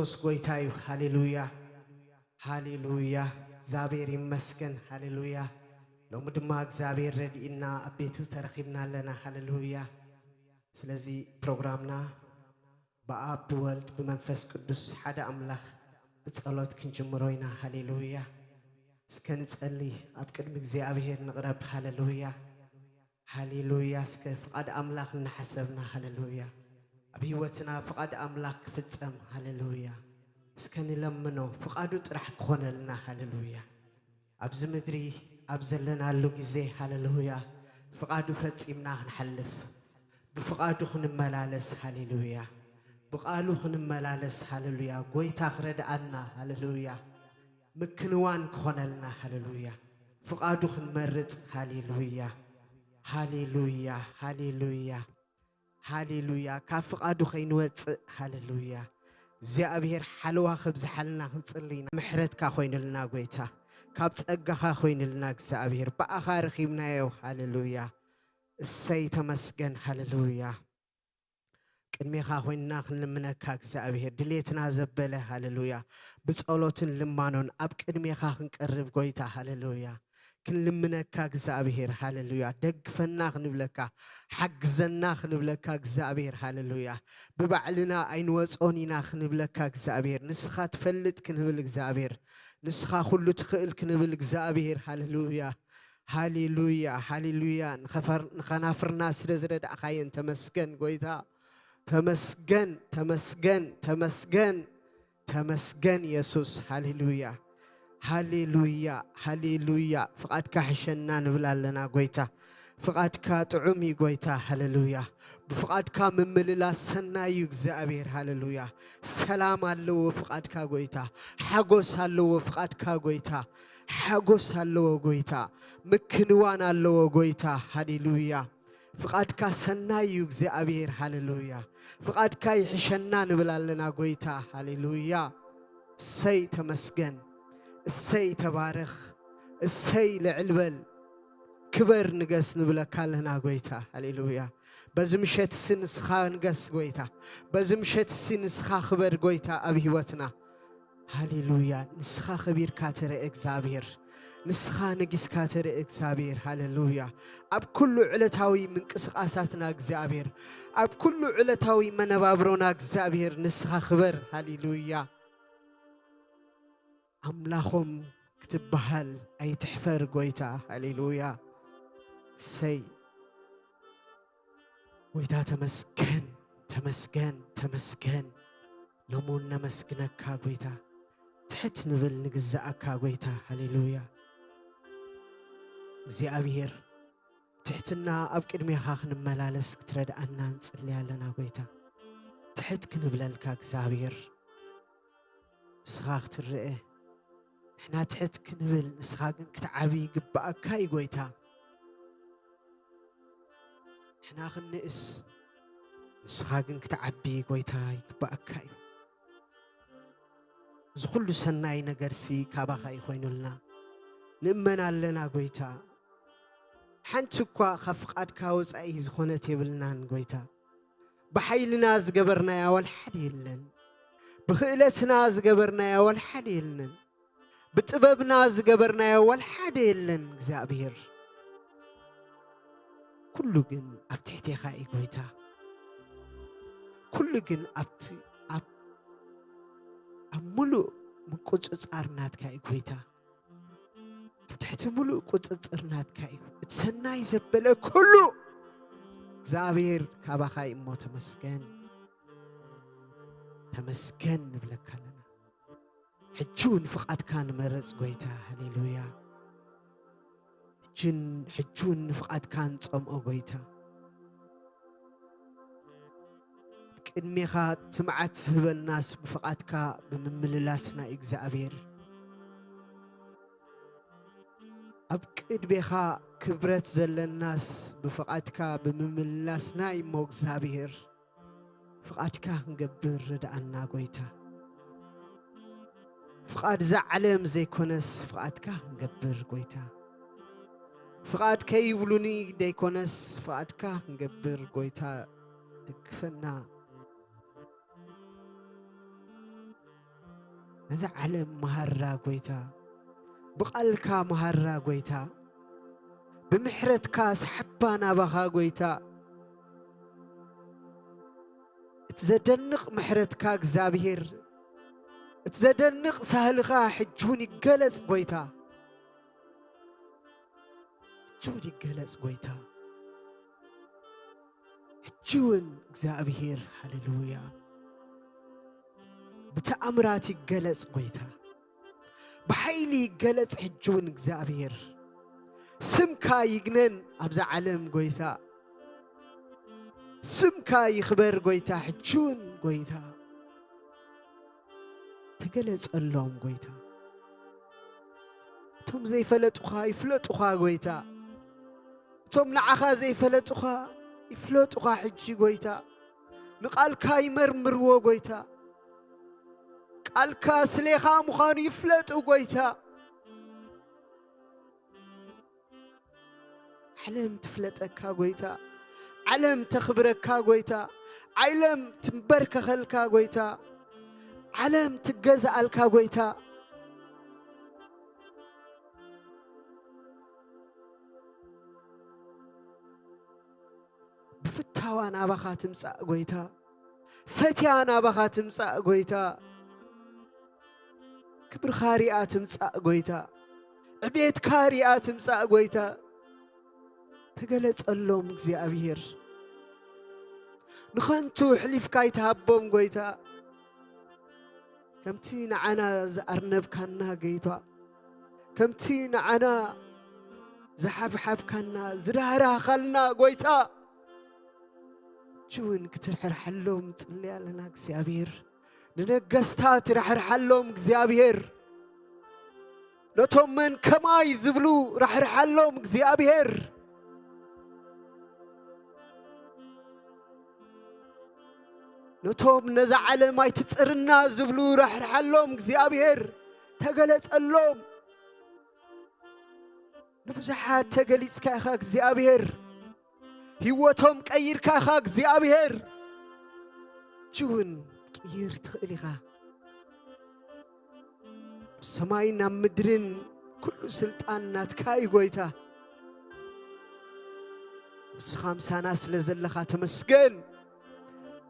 ክርስቶስ ጎይታ እዩ። ሃሌሉያ፣ ሃሌሉያ። እግዚኣብሔር ይመስገን። ሃሌሉያ። ሎሚ ድማ እግዚኣብሔር ረድኢና ኣብ ቤቱ ተረኺብና ኣለና። ሃሌሉያ። ስለዚ ፕሮግራምና ብኣብ ብወልድ ብመንፈስ ቅዱስ ሓደ ኣምላኽ ብጸሎት ክንጅምሮ ኢና። ሃሌሉያ። እስከ ንጸሊ፣ ኣብ ቅድሚ እግዚኣብሔር ንቕረብ። ሃሌሉያ፣ ሃሌሉያ። እስከ ፍቓድ ኣምላኽ እናሓሰብና፣ ሃሌሉያ፣ ኣብ ህይወትና ፍቓድ ኣምላኽ ክፍጸም፣ ሃሌሉያ፣ እስከ ንለምኖ፣ ፍቓዱ ጥራሕ ክኾነልና። ሃሌሉያ። ኣብዚ ምድሪ ኣብ ዘለናሉ ግዜ፣ ሃሌሉያ፣ ፍቓዱ ፈጺምና ክንሓልፍ፣ ብፍቓዱ ክንመላለስ፣ ሃሌሉያ፣ ብቓሉ ክንመላለስ፣ ሃሌሉያ፣ ጎይታ ክረድኣና፣ ሃሌሉያ፣ ምክንዋን ክኾነልና፣ ሃሌሉያ፣ ፍቓዱ ክንመርጽ፣ ሃሌሉያ፣ ሃሌሉያ፣ ሃሌሉያ፣ ሃሌሉያ፣ ካብ ፍቓዱ ከይንወጽእ፣ ሃሌሉያ። እግዚኣብሔር ሓለዋ ከብዝሓልና ክንጽሊ ኢና። ምሕረትካ ኮይኑልና ጎይታ፣ ካብ ጸጋኻ ኮይኑልና እግዚኣብሔር፣ ብኣኻ ረኺብናዮ። ሃሌሉያ። እሰይ ተመስገን። ሃሌሉያ። ቅድሜኻ ኮይንና ክንልምነካ እግዚኣብሔር፣ ድሌትና ዘበለ፣ ሃሌሉያ፣ ብጸሎትን ልማኖን ኣብ ቅድሜኻ ክንቀርብ ጎይታ፣ ሃሌሉያ፣ ክንልምነካ እግዚኣብሔር፣ ሃሌሉያ፣ ደግፈና ክንብለካ፣ ሓግዘና ክንብለካ እግዚኣብሔር፣ ሃሌሉያ፣ ብባዕልና ኣይንወጾን ኢና ክንብለካ እግዚኣብሔር፣ ንስኻ ትፈልጥ ክንብል እግዚኣብሔር፣ ንስኻ ኩሉ ትኽእል ክንብል እግዚኣብሔር፣ ሃሌሉያ፣ ሃሌሉያ፣ ሃሌሉያ። ንኸፈር-፣ ንኸናፍርና ስለ ዝረዳእኻየን ተመስገን ጎይታ። ተመስገን፣ ተመስገን፣ ተመስገን፣ ተመስገን የሱስ። ሃሌሉያ፣ ሃሌሉያ፣ ሃሌሉያ። ፍቓድካ ሕሸና ንብል ኣለና ጎይታ። ፍቓድካ ጥዑም እዩ ጎይታ። ሃሌሉያ። ብፍቓድካ ምምልላስ ሰናይ እዩ እግዚኣብሔር። ሃሌሉያ። ሰላም ኣለዎ ፍቓድካ ጎይታ። ሓጎስ ኣለዎ ፍቓድካ ጎይታ። ሓጎስ ኣለዎ ጎይታ። ምክንዋን ኣለዎ ጎይታ። ሃሌሉያ። ፍቓድካ ሰናይ እዩ እግዚኣብሔር። ሃሌሉያ። ፍቓድካ ይሕሸና ንብል ኣለና ጎይታ። ሃሌሉያ። እሰይ ተመስገን። እሰይ ተባረኽ። እሰይ ልዕል በል። ክበር ንገስ ንብለካ ኣለና ጎይታ። ሃሌሉያ። በዚ ምሸት ሲ ንስኻ ንገስ ጎይታ። በዚ ምሸት ሲ ንስኻ ክበር ጎይታ ኣብ ህይወትና። ሃሌሉያ። ንስኻ ከቢርካ ተረአ እግዚኣብሔር። ንስኻ ነጊስካ ተረአ እግዚኣብሔር። ሃሌሉያ። ኣብ ኩሉ ዕለታዊ ምንቅስቓሳትና እግዚኣብሔር፣ ኣብ ኩሉ ዕለታዊ መነባብሮና እግዚኣብሔር ንስኻ ክበር። ሃሌሉያ። ኣምላኾም ክትበሃል ኣይትሕፈር ጎይታ። ሃሌሉያ። ሰይ ጎይታ ተመስገን፣ ተመስገን፣ ተመስገን። ሎሚ እውን ነመስግነካ ጎይታ። ትሕት ንብል ንግዛኣካ ጎይታ። ሃሌሉያ። እግዚኣብሔር ትሕትና ኣብ ቅድሜኻ ክንመላለስ ክትረድኣና ንጽሊ ኣለና ጎይታ። ትሕት ክንብለልካ እግዚኣብሔር። ንስኻ ክትረአ፣ ንሕና ትሕት ክንብል፣ ንስኻ ግን ክትዓቢ ይግብኣካ እዩ ጎይታ። ንሕና ክንንእስ፣ ንስኻ ግን ክትዓቢ ጎይታ ይግብኣካ እዩ። እዚ ኩሉ ሰናይ ነገርሲ ካባኻ እዩ ኮይኑልና። ንእመን ኣለና ጎይታ። ሓንቲ እኳ ካብ ፍቓድካ ወጻኢ ዝኾነት የብልናን ጎይታ። ብሓይልና ዝገበርናያ ዋላ ሓደ የለን። ብኽእለትና ዝገበርናያ ዋላ ሓደ የለን። ብጥበብና ዝገበርናዮ ዋላ ሓደ የለን እግዚኣብሔር። ኩሉ ግን ኣብ ትሕቴኻ እዩ ጎይታ። ኩሉ ግን ኣብቲ፣ ኣብ፣ ኣብ ሙሉእ ምቁጽጻር ናትካ እዩ ጎይታ። ኣብ ትሕቲ ሙሉእ ቁጽጽር ናትካ እዩ። እቲ ሰናይ ዘበለ ኩሉ እግዚኣብሔር ካባኻ እዩ እሞ ተመስገን፣ ተመስገን ንብለካ ኣለና። ሕጂ እውን ፍቓድካ ንመርጽ ጎይታ። ሃሌሉያ። ሕጅን-፣ ሕጂ እውን ንፍቓድካ ንጸምኦ ጎይታ። ቅድሜኻ እቲ መዓት ዝህበናስ ብፍቓድካ ብምምልላስና እዩ እግዚኣብሔር። ኣብ ቅድሜኻ ክብረት ዘለናስ ብፍቓድካ ብምምልላስና እዩ እሞ እግዚኣብሔር። ፍቓድካ ክንገብር ርድኣና ጎይታ። ፍቓድ እዛ ዓለም ዘይኮነስ ፍቓድካ ክንገብር ጎይታ። ፍቓድ ከይብሉኒ ዘይኮነስ ፍቓድካ ክንገብር ጎይታ ደግፈና። ነዛ ዓለም መሃራ ጎይታ፣ ብቓልካ መሃራ ጎይታ፣ ብምሕረትካ ስሓባ ናባኻ ጎይታ። እቲ ዘደንቕ ምሕረትካ እግዚኣብሔር፣ እቲ ዘደንቕ ሳህልኻ ሕጂ እውን ይገለጽ ጎይታ። ሕጂ እውን ይገለጽ ጎይታ። ሕጂ እውን እግዚኣብሔር፣ ሃሌሉያ፣ ብተኣምራት ይገለጽ ጎይታ። ብሓይሊ ይገለጽ ሕጂ እውን እግዚኣብሔር። ስምካ ይግነን ኣብዛ ዓለም ጎይታ። ስምካ ይኽበር ጎይታ፣ ሕጂ እውን ጎይታ። ተገለጸሎም ጎይታ። እቶም ዘይፈለጡኻ ይፍለጡኻ ጎይታ። እቶም ንዓኻ ዘይፈለጡኻ ይፍለጡኻ ሕጂ ጎይታ። ንቓልካ ይመርምርዎ ጎይታ። ቃልካ ስሌኻ ምዃኑ ይፍለጡ ጎይታ። ዓለም ትፍለጠካ ጎይታ። ዓለም ተኽብረካ ጎይታ። ዓለም ትንበርከኸልካ ጎይታ። ዓለም ትገዝኣልካ ጎይታ። ብፍታዋ ናባኻ ትምጻእ ጎይታ። ፈትያ ናባኻ ትምጻእ ጎይታ። ክብርኻ ሪኣ ትምጻእ ጎይታ። ዕቤትካ ሪኣ ትምጻእ ጎይታ። ተገለጸሎም እግዚኣብሔር። ንኸንቱ ኣሕሊፍካ ኣይትሃቦም ጎይታ። ከምቲ ንዓና ዝኣርነብካና ጎይታ፣ ከምቲ ንዓና ዝሓብሓብካና ዝራህራህካልና ጎይታ፣ ሕጂ እውን ክትርሕርሓሎም ንጽሊ ኣለና እግዚኣብሔር። ንነገስታት ራሕርሓሎም እግዚኣብሔር። ነቶም መን ከማይ ዝብሉ ራሕርሓሎም እግዚኣብሔር። ነቶም ነዛ ዓለም ኣይትጽርና ዝብሉ ራሕርሓሎም እግዚኣብሔር። ተገለጸሎም። ንብዙሓት ተገሊጽካ ኢኻ እግዚኣብሔር። ህይወቶም ቀይርካ ኢኻ እግዚኣብሔር። ሕጂ እውን ክትቅይር ትኽእል ኢኻ። ሰማይን ኣብ ምድርን ኩሉ ስልጣን ናትካ እዩ ጎይታ። ንስኻ ምሳና ስለ ዘለኻ ተመስገን፣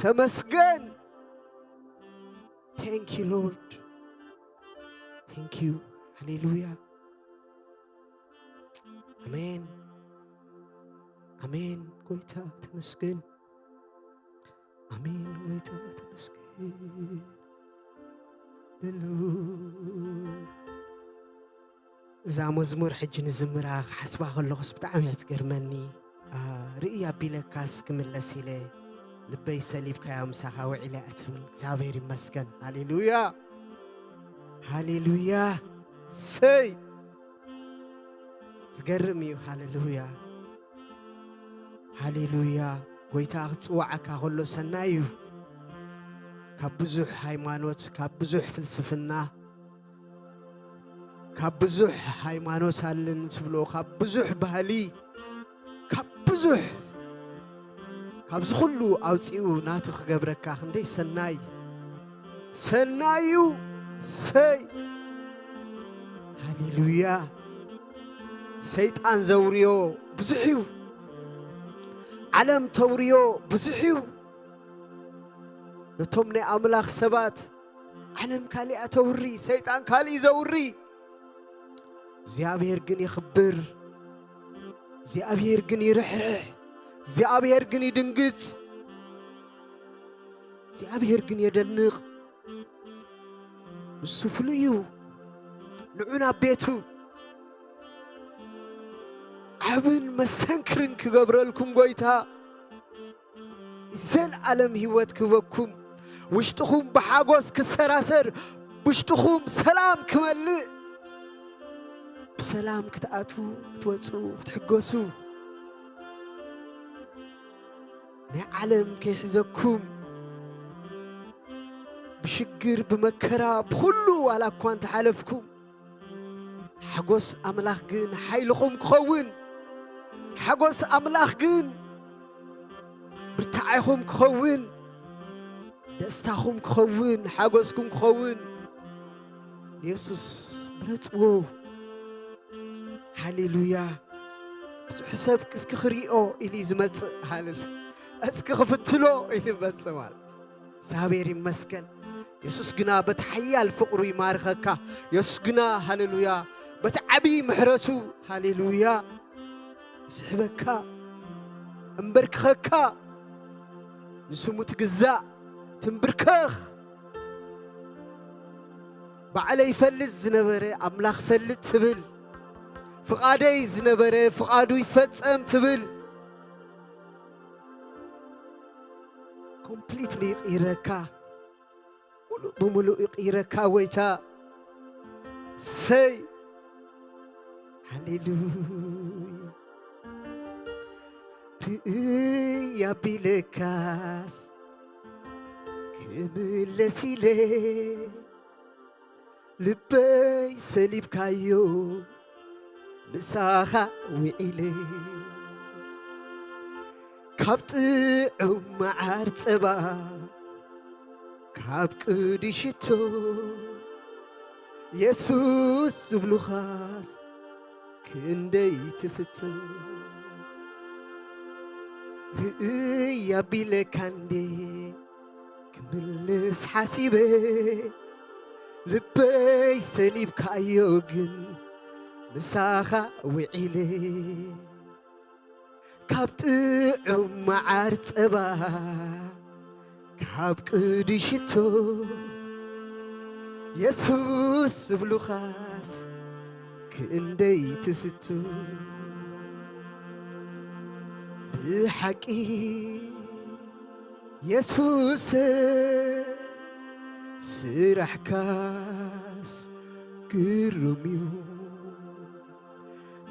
ተመስገን። Thank you Lord, thank you። ሃሌሉያ። ኣሜን፣ ኣሜን። ጎይታ ተመስገን። ኣሜን። ጎይታ ተመስገን። ሃሌሉያ። እዛ መዝሙር ሕጂ ንዝምራ ክሓስባ ከለኹስ ብጣዕሚ እያ ትገርመኒ። አ፣ ርእይ ኣቢለካስ ክምለስ ኢለ ልበይ ሰሊብካዮ ምሳኻ ውዒለ እያ ትብል። እግዚኣብሔር ይመስገን። ሃሌሉያ፣ ሃሌሉያ። ሰይ፣ ዝገርም እዩ። ሃሌሉያ፣ ሃሌሉያ። ጎይታ ክጽውዓካ ከሎ ሰናይ እዩ። ካብ ብዙሕ ሃይማኖት፣ ካብ ብዙሕ ፍልስፍና፣ ካብ ብዙሕ ሃይማኖት ኣለን ትብሎ፣ ካብ ብዙሕ ባህሊ፣ ካብ ብዙሕ፣ ካብዚ ኩሉ ኣውጺኡ ናቱ ክገብረካ ክንደይ ሰናይ፣ ሰናይ እዩ። ሰይ፣ ሃሌሉያ። ሰይጣን ዘውርዮ ብዙሕ እዩ። ዓለም ተውርዮ ብዙሕ እዩ። ነቶም ናይ ኣምላኽ ሰባት ዓለም ካሊኣ ተውሪ፣ ሰይጣን ካሊእ ዘውሪ። እግዚኣብሔር ግን ይኽብር፣ እግዚኣብሔር ግን ይርሕርሕ፣ እግዚኣብሔር ግን ይድንግጽ፣ እግዚኣብሔር ግን የደንቕ። ንሱ ፍሉይ እዩ። ንዑ ናብ ቤቱ። ዓብን መስተንክርን ክገብረልኩም ጎይታ። ዘልኣለም ህይወት ክህበኩም፣ ውሽጥኹም ብሓጎስ ክሰራሰር፣ ውሽጥኹም ሰላም ክመልእ፣ ብሰላም ክትኣትዉ፣ ክትወጹ፣ ክትሕጎሱ፣ ናይ ዓለም ከይሕዘኩም፣ ብሽግር፣ ብመከራ፣ ብኹሉ ዋላ እኳ እንተሓለፍኩም፣ ሓጎስ ኣምላኽ ግን ሓይልኹም ክኸውን፣ ሓጎስ ኣምላኽ ግን ብርታዓይኹም ክኸውን፣ ደስታኹም ክኸውን፣ ሓጎስኩም ክኸውን፣ ንየሱስ ምረጽዎ። ሃሌሉያ። ብዙሕ ሰብ እስኪ ክሪኦ ኢሉ እዩ ዝመጽእ። ሃሌሉያ። እስኪ ክፍትኖ ኢሉ ይመጽእ ማለት። እግዚኣብሔር ይመስገን። የሱስ ግና በቲ ሓያል ፍቕሩ ይማርኸካ። የሱስ ግና፣ ሃሌሉያ፣ በቲ ዓብዪ ምሕረቱ፣ ሃሌሉያ፣ ይስሕበካ፣ እምበርክኸካ፣ ንስሙ ትግዛእ፣ ትንብርከኽ። ባዕለይ ይፈልጥ ዝነበረ ኣምላኽ ፈልጥ ትብል፣ ፍቓደይ ዝነበረ ፍቓዱ ይፈጸም ትብል። ኮምፕሊትሊ ይቕይረካ፣ ሙሉእ ብምሉእ ይቕይረካ ጎይታ። ሰይ፣ ሃሌሉያ። ርእይ ኣቢለካስ ክምለስ ኢለ፣ ልበይ ሰሊብካዮ ምሳኻ ውዒለ። ካብ ጥዑም መዓር ጸባ፣ ካብ ቅዱይ ሽቶ፣ የሱስ ዝብሉኻስ ክንደይ ትፍቶ። ርእይ ኣቢለካ እንዴ ክምልስ ሓሲበ፣ ልበይ ሰሊብካዮ ግን ምሳኻ ውዒለ። ካብ ጥዑም መዓር ጸባ፣ ካብ ቅዱይ ሽቶ፣ የሱስ ዝብሉኻስ ክንደይ ትፍቱ። ብሓቂ የሱስ ስራሕካስ ግሩም እዩ።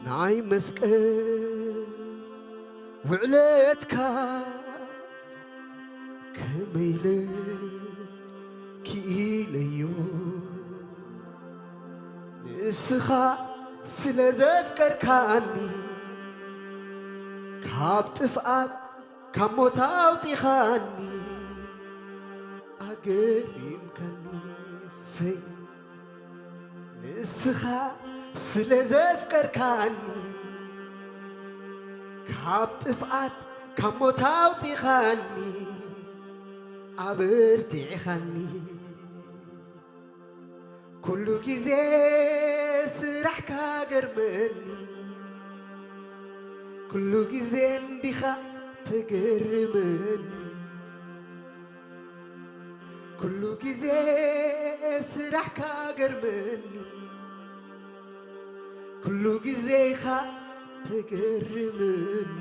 ናይ መስቀል ውዕለትካ ከመይ ኢለ ክኢለዮ። ንስኻ ስለ ዘፍቀርካኒ፣ ካብ ጥፍኣት ካብ ሞት ኣውጺኻኒ፣ ኣገሪምካኒ። ሰይ፣ ንስኻ ስለ ዘፍቀርካኒ፣ ካብ ጥፍኣት ካብ ሞት ኣውጺኻኒ፣ ኣበርቲዕኻኒ። ኩሉ ግዜ ስራሕካ ገርመኒ፣ ኩሉ ግዜ እንዲኻ ተገርመኒ። ኩሉ ግዜ ስራሕካ ገርመኒ፣ ኩሉ ግዜ ኢኻ ተገርመኒ።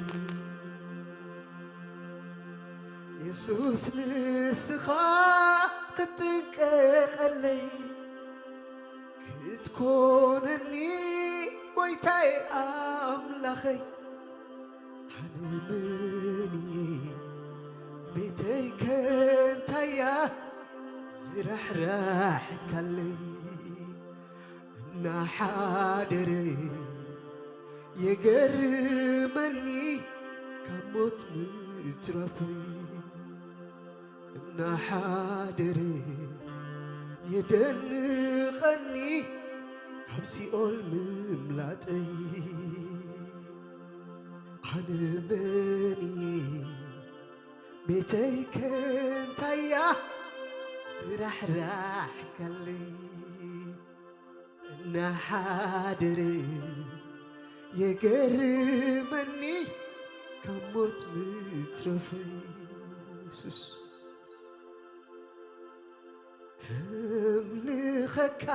የሱስ ንስኻ ክትጥንቀቐለይ፣ ክትኮነኒ ጎይታዬ ኣምላኸይ። ኣነ መን እየ ቤተይ ከንታያ ዝራሕራሕካለይ። እናሓደረ የገርመኒ ካብ ሞት ምትራፈይ። እናሓደረ የደንቐኒ ካብ ሲኦል ምምላጠይ። ኣነ መን እየ ቤተይ ከንታያ ዝራሕራሕካለይ። እናሓደረ የገርመኒ ካብ ሞት ምትረፈይ። የሱስ፣ እምልኸካ፣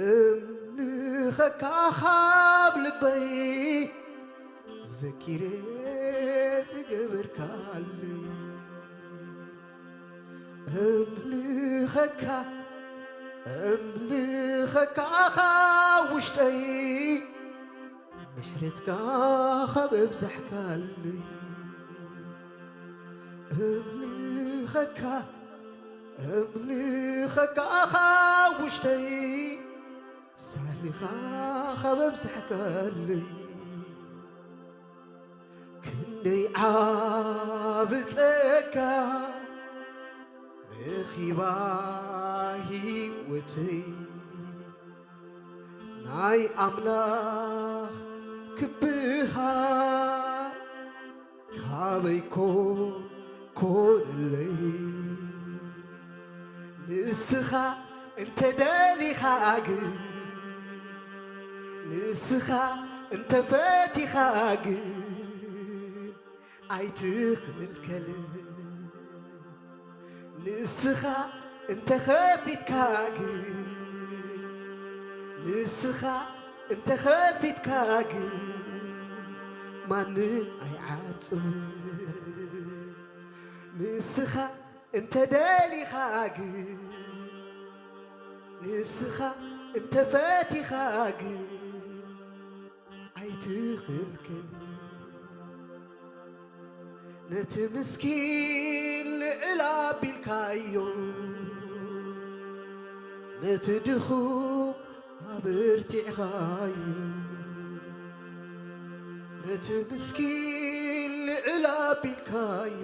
እምልኸካ ካብ ልበይ ዘኪረ ዝገበርካለይ። እምልኸካ፣ እምልኸካ ካብ ውሽጠይ፣ ምሕረትካ ካብ ኣብዛሕካለይ። እምልኸካ፣ እምልኸካ ካብ ውሽጠይ፣ ሳህልኻ ካብ ኣብዛሕካለይ። ክንደይ ዓቢ ጸጋ ረኺባ ህይወት እቲ ናይ ኣምላኽ ክብሃር ካበይ ኮን ኮነለይ? ንስኻ እንተ ደሊኻ ግን፣ ንስኻ እንተ ፈቲኻ ግን፣ ኣይትኽልከል። ንስኻ እንተ ኸፊትካ ግን፣ ንስኻ እንተ ኸፊትካ ግን፣ ማንም ኣይዓጽብን። ንስኻ እንተ ደሊኻ ግን፣ ንስኻ እንተ ፈቲኻ ግን፣ ኣይትኽልከል። ነቲ ምስኪን ልዕል ኣቢልካዮ፣ ነቲ ድኹም ኣብርቲዕኻዮ። ነቲ ምስኪን ልዕል ኣቢልካዮ፣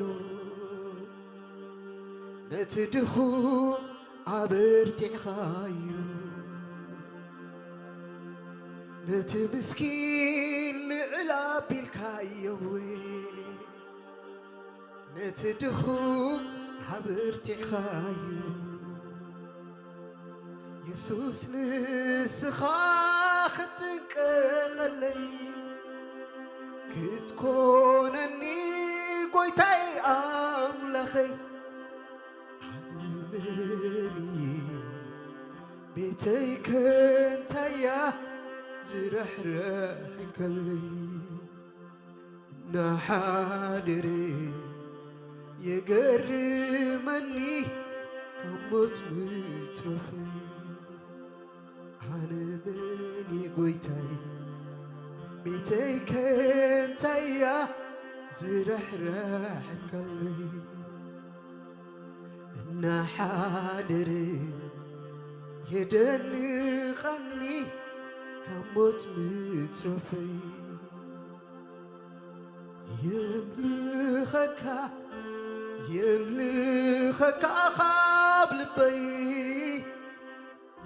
ነቲ ድኹም ኣብርቲዕኻዮ። ነቲ ምስኪን ልዕል ኣቢልካዮ፣ ነቲ ድኹም ኣብርቲዕኻዮ። የሱስ ንስኻ ክትጥንቀቐለይ፣ ክትኮነኒ ጎይታይ ኣምላኸይ። ኣነ መን እየ ቤተይ ከንታያ ዝረሕረሕከለይ? እናሓደረ የገርመኒ ካብ ሞት ምትረፈይ። ኣነ መን እየ ጎይታይ፣ ቤተይ ከንታያ ዝረሕረሕከለይ? እናሓደረ የደንቐኒ ካብ ሞት ምትረፈይ። የምልኸካ፣ የምልኸካ ካብ ልበይ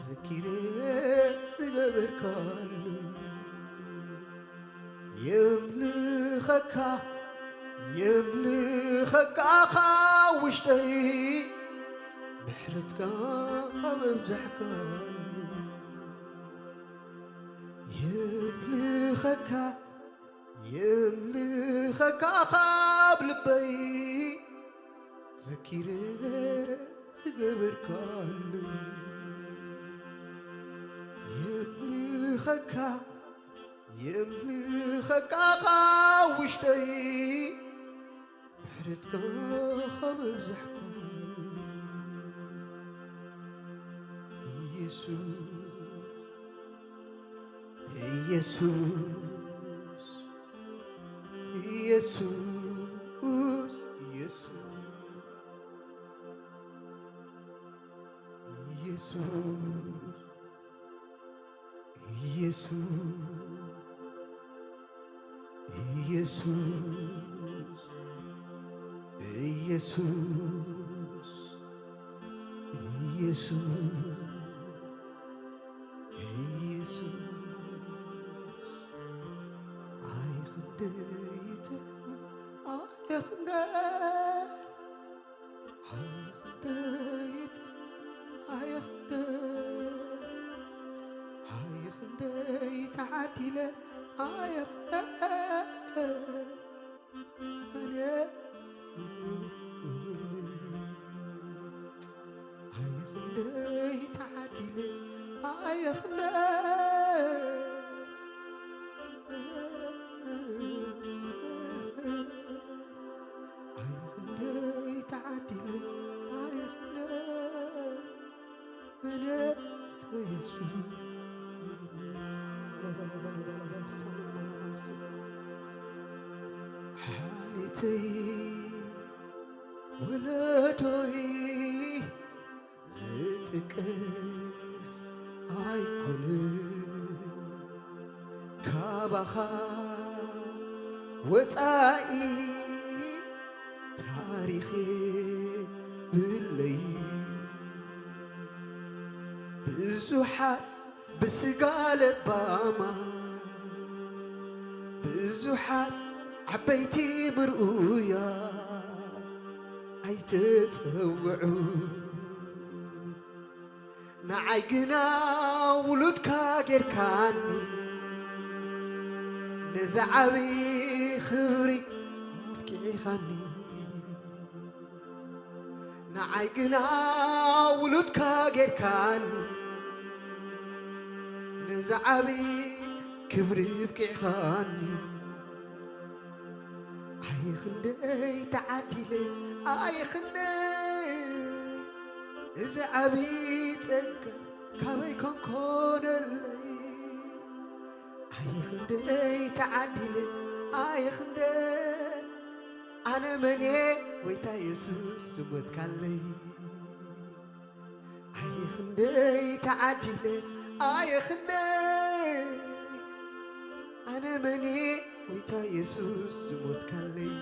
ዘኪረ ዝገበርካሉ። የምልኸካ፣ የምልኸካ ካብ ውሽጠይ ምሕረትካ ካብ ኣብዛሕካሉ። የምልኸካ፣ የምልኸካ ካብ ልበይ ዘኪረ ዝገበርካሉ። የምልኸካ፣ የምልኸካ ካብ ውሽጠይ ምሕረትካ ካብ ኣብዛሕካሉ። ኢየሱስ፣ ኢየሱስ፣ ኢየሱስ፣ ኢየሱስ፣ ኢየሱስ፣ ኢየሱስ፣ ኢየሱስ፣ ኢየሱስ፣ ኢየሱስ፣ ኢየሱስ፣ ኣይ ክንደይ ጥዑም፣ ኣይ ክንደይ፣ ኣይ ክንደይ ጥዑም፣ ኣይ ክንደይ፣ ኣይ ክንደይ ተዓዲለ፣ ኣይ ክንደይ፣ ኣይ ክንደይ ተዓዲለ፣ ኣይ ክንደይ፣ ኣይ ክንደይ ተዓዲለ፣ ኣይ ክንደይ በለ ኢየሱስ። ሓልዮተይ ወለዶይ ዝጥቀስ ኣይኮነን፣ ካባኻ ወጻኢ ታሪኽ የብለይ። ብዙሓት ብስጋ ለባማ፣ ብዙሓት ዓበይቲ ምርኡያ ኣይትጸውዑ። ንዓይ ግና ውሉድካ ጌርካኒ፣ ነዚ ዓቢ ክብሪ ኣብቂዕኻኒ። ንዓይ ግና ውሉድካ ጌርካኒ፣ ነዚ ዓቢ ክብሪ ኣብቂዕኻኒ። ኣይ ክንደይ ተዓዲለ፣ ኣይ ክንደይ፣ እዚ ዓቢ ጸጋ ካበይ ኮንኮነለይ። ኣይ ክንደይ ተዓዲለ፣ ኣይ ክንደይ፣ ኣነ መን እየ ጎይታ የሱስ ዝሞትካለይ። ኣይ ክንደይ ተዓዲለ፣ ኣይ ክንደይ፣ ኣነ መን እየ ጎይታ የሱስ ዝሞትካለይ።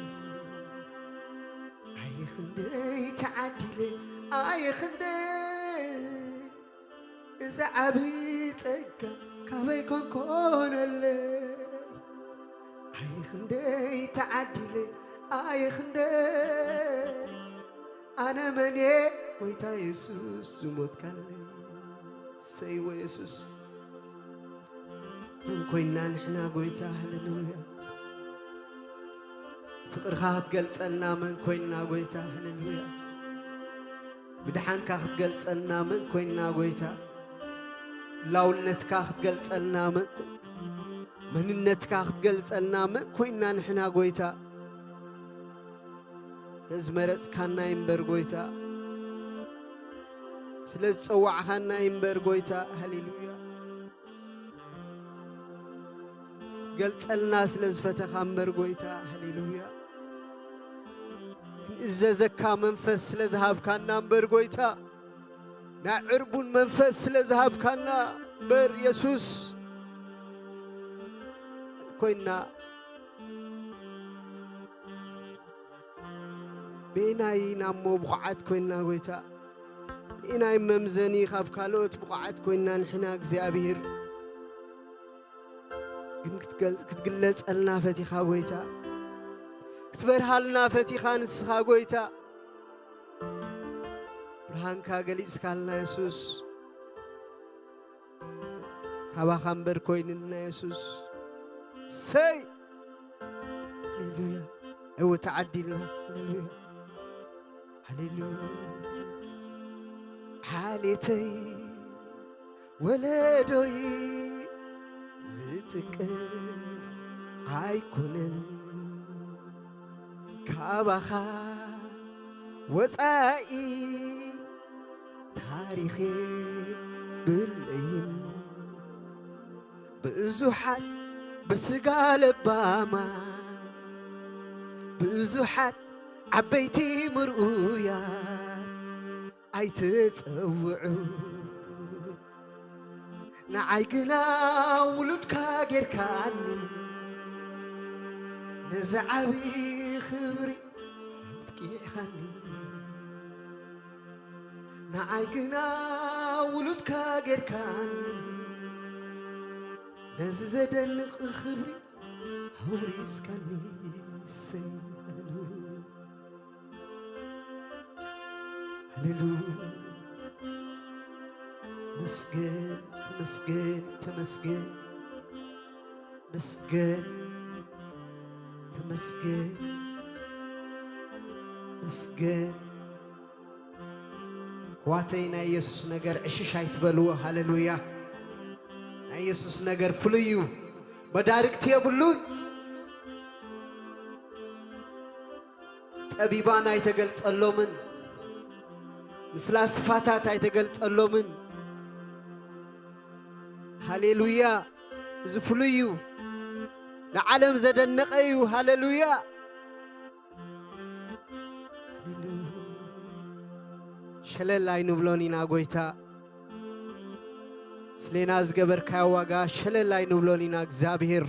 ኣይ ክንደይ ተዓዲለ፣ ኣይ ክንደይ፣ እዚ ዓቢ ጸጋ ካበይ ኮንኮነለይ። ኣይ ክንደይ ተዓዲለ፣ ኣይ ክንደይ፣ ኣነ መን እየ ጎይታ የሱስ ዝሞትካለይ። ሰይዎ የሱስ፣ መን ኮይና ንሕና ጎይታ? ሃሌሉያ። ፍቕርኻ ክትገልጸልና መን ኮይና ጎይታ? ሃሌሉያ። ምድሓንካ ክትገልጸልና መን ኮይና ጎይታ? ላውነትካ ክትገልጸልና መን ኮይና? መንነትካ ክትገልጸልና መን ኮይና ንሕና ጎይታ? ነዚ መረጽካና እምበር ጎይታ፣ ስለ ዝጸዋዕኻና እምበር ጎይታ። ሃሌሉያ። ገልጸልና ስለ ዝፈተኻ እምበር ጎይታ። ሃሌሉያ። ክንእዘዘካ መንፈስ ስለ ዝሃብካና እምበር ጎይታ፣ ናይ ዕርቡን መንፈስ ስለ ዝሃብካና እምበር የሱስ ኮይና። ብናይ ናሞ ብቑዓት ኮይና ጎይታ፣ ብናይ መምዘኒ ካብ ካልኦት ብቑዓት ኮይና ንሕና እግዚኣብሔር ግን ክትገል-፣ ክትግለጸልና ፈቲኻ ጎይታ፣ ክትበርሃልና ፈቲኻ ንስኻ ጎይታ። ብርሃንካ ገሊጽካልና የሱስ፣ ካባኻ እምበር ኮይንና የሱስ። ሰይ! ሃሌሉያ። እው ተዓዲልና። ሃሌሉያ። ሃሌሉያ። ዓሌተይ ወለዶይ ዝጥቀስ ኣይኮነን፣ ካባኻ ወጻኢ ታሪኽ የብለይን። ብዙሓት ብስጋ ለባማ፣ ብዙሓት ዓበይቲ ምርኡያት ኣይትጸውዑ። ንዓይ ግና ውሉድካ ጌርካኒ፣ ነዚ ዓቢ ክብሪ ኣብቂዕኻኒ። ንዓይ ግና ውሉድካ ጌርካኒ፣ ነዚ ዘደንቕ ክብሪ ኣውሪስካኒ። ሰይ፣ ሃሌሉያ። ሃሌሉያ። መስገን፣ ተመስገን፣ ተመስገን። መስገን፣ ተመስገን፣ መስገን። ኣሕዋተይ፣ ናይ የሱስ ነገር ዕሽሽ ኣይትበልዎ። ሃሌሉያ። ናይ የሱስ ነገር ፍሉይ እዩ። መዳርግቲ የብሉን። ጠቢባን ኣይተገልጸሎምን፣ ንፍላስፋታት ኣይተገልጸሎምን። ሃሌሉያ። እዚ ፍሉይ እዩ። ንዓለም ዘደነቐ እዩ። ሃሌሉያ። ሃሌሉያ። ሸለል ኣይንብሎን ኢና ጎይታ። ስሌና ዝገበርካዮ ዋጋ ሸለል ኣይንብሎን ኢና እግዚኣብሔር።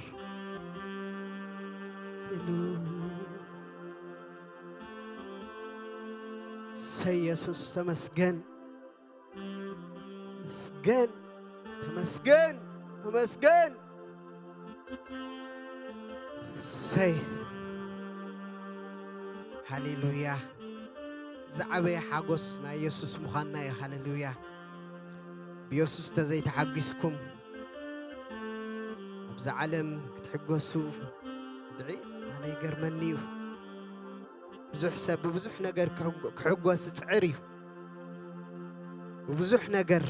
ሃሌሉያ። ሰይ የሱስ ተመስገን። ተመስገን፣ ተመስገን፣ ተመስገን። ሰይ፣ ሃሌሉያ። ዝዓበየ ሓጎስ ናይ የሱስ ምዃንና እዩ። ሃሌሉያ። ብየሱስ ተዘይተሓጒስኩም፣ ኣብዛ ዓለም ክትሕጎሱ ድዒ ኣነ ይገርመኒ እዩ። ብዙሕ ሰብ ብብዙሕ ነገር ክሕጎ-፣ ክሕጎስ ዝጽዕር እዩ። ብብዙሕ ነገር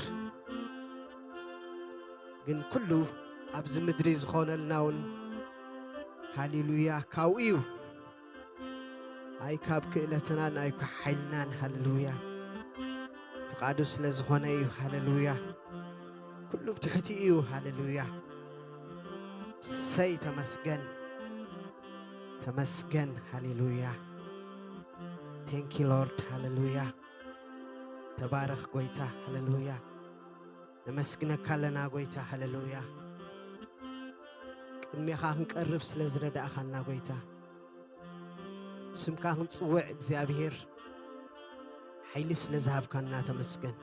ግን ኩሉ ኣብዚ ምድሪ ዝኾነልና እውን ሃሌሉያ ካብኡ እዩ። ኣይ ካብ ክእለትናን ኣይ ካብ ሓይልናን። ሃሌሉያ። ፍቓዱ ስለ ዝኾነ እዩ። ሃሌሉያ። ኩሉ ብትሕቲ እዩ። ሃሌሉያ። ሰይ ተመስገን። ተመስገን። ሃሌሉያ። Thank you Lord። ሃሌሉያ። ተባረኽ ጎይታ። ሃሌሉያ። ነመስግነካ ኣለና ጎይታ። ሃሌሉያ። ቅድሜኻ ክንቀርብ ስለ ዝረዳእኻና ጎይታ፣ ስምካ ክንጽውዕ እግዚኣብሔር ሓይሊ ስለ ዝሃብካና ተመስገን።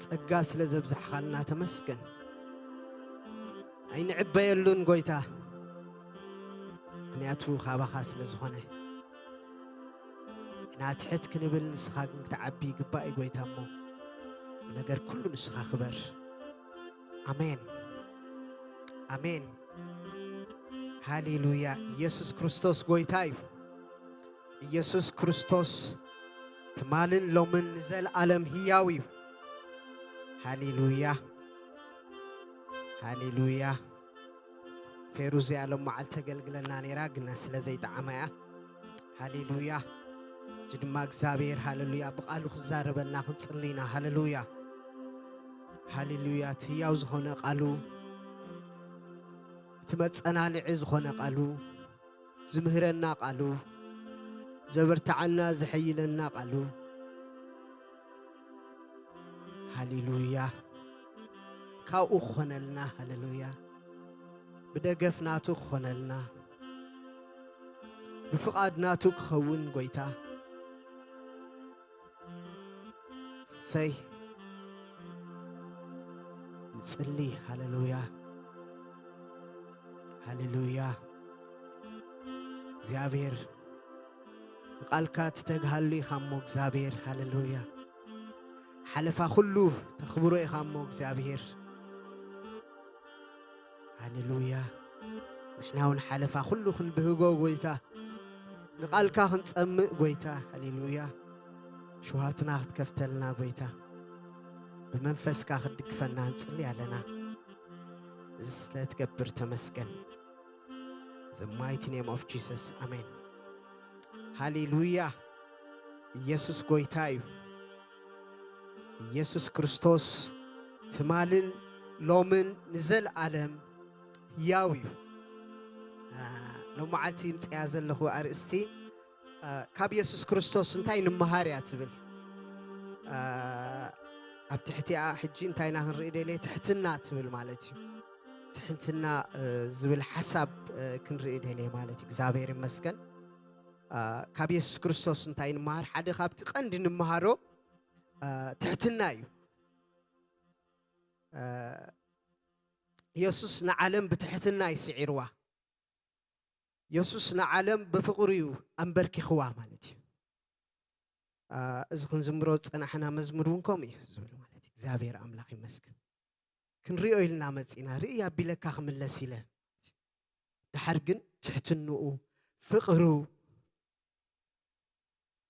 ጸጋ ስለ ዘብዛሕኻልና ተመስገን። ኣይንዕበየሉን ጎይታ፣ ምኽንያቱ ካባኻ ስለ ዝኾነ። ንሕና ትሕት ክንብል ንስኻ ግን ክትዓቢ ይግባእ እዩ ጎይታ እሞ፣ ነገር ኩሉ ንስኻ ክበር። ኣሜን። ኣሜን። ሃሌሉያ። ኢየሱስ ክርስቶስ ጎይታ እዩ። ኢየሱስ ክርስቶስ ትማልን ሎምን ንዘለኣለም ህያው እዩ። ሃሌሉያ። ሃሌሉያ። ፌሩዝያ ሎም መዓልቲ ተገልግለና ነይራ፣ ግና ስለ ዘይጠዓማ እያ። ሃሌሉያ። እዚ ድማ እግዚኣብሔር፣ ሃሌሉያ፣ ብቓሉ ክዛረበና ክንጽሊ ኢና። ሃሌሉያ። ሃሌሉያ። እቲ ህያው ዝኾነ ቃሉ፣ እቲ መጸናንዒ ዝኾነ ቃሉ፣ ዝምህረና ቃሉ፣ ዘበርትዓና፣ ዘሐይለና ቃሉ። ሃሌሉያ። ካብኡ ክኾነልና፣ ሃሌሉያ። ብደገፍ ናቱ ክኾነልና፣ ብፍቓድ ናቱ ክኸውን ጎይታ። ሰይ ንጽሊ። ሃሌሉያ፣ ሃሌሉያ። እግዚኣብሔር ንቓልካ ትተግሃሉ ኢኻ እሞ እግዚኣብሔር፣ ሃሌሉያ። ሓለፋ ኩሉ ተኽብሮ ኢኻ እሞ እግዚኣብሔር። ሃሌሉያ። ንሕና እውን ሓለፋ ኩሉ ክንብህጎ ጎይታ፣ ንቓልካ ክንጸምእ ጎይታ፣ ሃሌሉያ። ሽውሃትና ክትከፍተልና ጎይታ፣ ብመንፈስካ ክትድግፈና ንጽሊ ኣለና። እዚ ስለ ትገብር ተመስገን። The mighty name of Jesus. ኣሜን። ሃሌሉያ። ኢየሱስ ጎይታ እዩ። ኢየሱስ ክርስቶስ ትማልን ሎምን ንዘለኣለም ህያው እዩ። አ፣ ሎመዓልቲ ምጽያ ዘለኹ ኣርእስቲ፣ አ፣ ካብ ኢየሱስ ክርስቶስ እንታይ ንምሃር እያ ትብል። አ፣ ኣብ ትሕቲኣ ሕጂ እንታይ ኢና ክንርኢ ደልየ? ትሕትና ትብል ማለት እዩ። ትሕትና፣ እ፣ ዝብል ሓሳብ፣ እ፣ ክንርኢ ደልየ ማለት እዩ። እግዚኣብሔር ይመስገን። እ፣ ካብ የሱስ ክርስቶስ እንታይ ንምሃር? ሓደ ካብቲ ቀንዲ ንምሃሮ፣ እ፣ ትሕትና እዩ። እ፣ የሱስ ንዓለም ብትሕትና እዩ ስዒርዋ። የሱስ ንዓለም ብፍቕሩ እዩ ኣንበርኪኽዋ ማለት እዩ። እ፣ እዚ ክንዝምሮ ዝጸናሕና መዝሙር እውን ከምኡ እዩ ዝብል ማለት እዩ። እግዚኣብሔር ኣምላኽ ይመስገን። ክንሪኦ ኢልና መጺና፣ ርእይ ኣቢለካ ክምለስ ኢለ። ደሓር ግን ትሕትንኡ፣ ፍቕሩ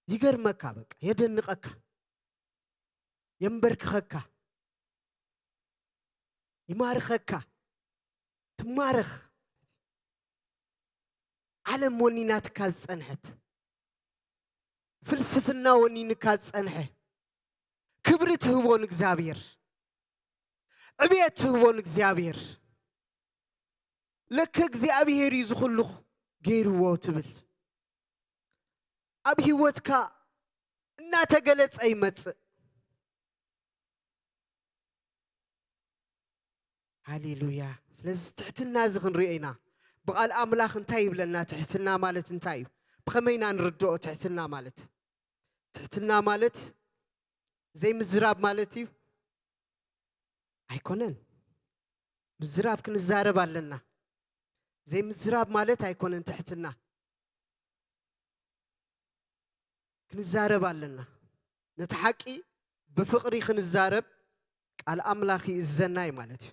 ይገርመካ፣ በቃ የደንቐካ፣ የንበርክኸካ፣ ይማርኸካ፣ ትማረኽ። ዓለም ወኒናትካ ዝጸንሐት፣ ፍልስፍና ወኒንካ ዝጸንሐ፣ ክብሪ ትህቦ ንእግዚኣብሔር፣ ዕብየት ትህቦ ንእግዚኣብሔር። ለከ እግዚኣብሔር እዩ ዝኹሉ ገይርዎ ትብል። ኣብ ህይወትካ እናተገለጸ ይመጽእ። ሃሌሉያ። ስለዚ ትሕትና እዚ ክንሪኦ ኢና። ብቓል ኣምላኽ እንታይ ይብለና? ትሕትና ማለት እንታይ እዩ? ብኸመይ ኢና ንርድኦ ትሕትና ማለት? ትሕትና ማለት ዘይምዝራብ ማለት እዩ ኣይኮነን። ምዝራብ ክንዛረብ ኣለና። ዘይምዝራብ ማለት ኣይኮነን ትሕትና። ክንዛረብ ኣለና። ነቲ ሓቂ ብፍቕሪ ክንዛረብ ቃል ኣምላኽ ይእዘና እዩ ማለት እዩ።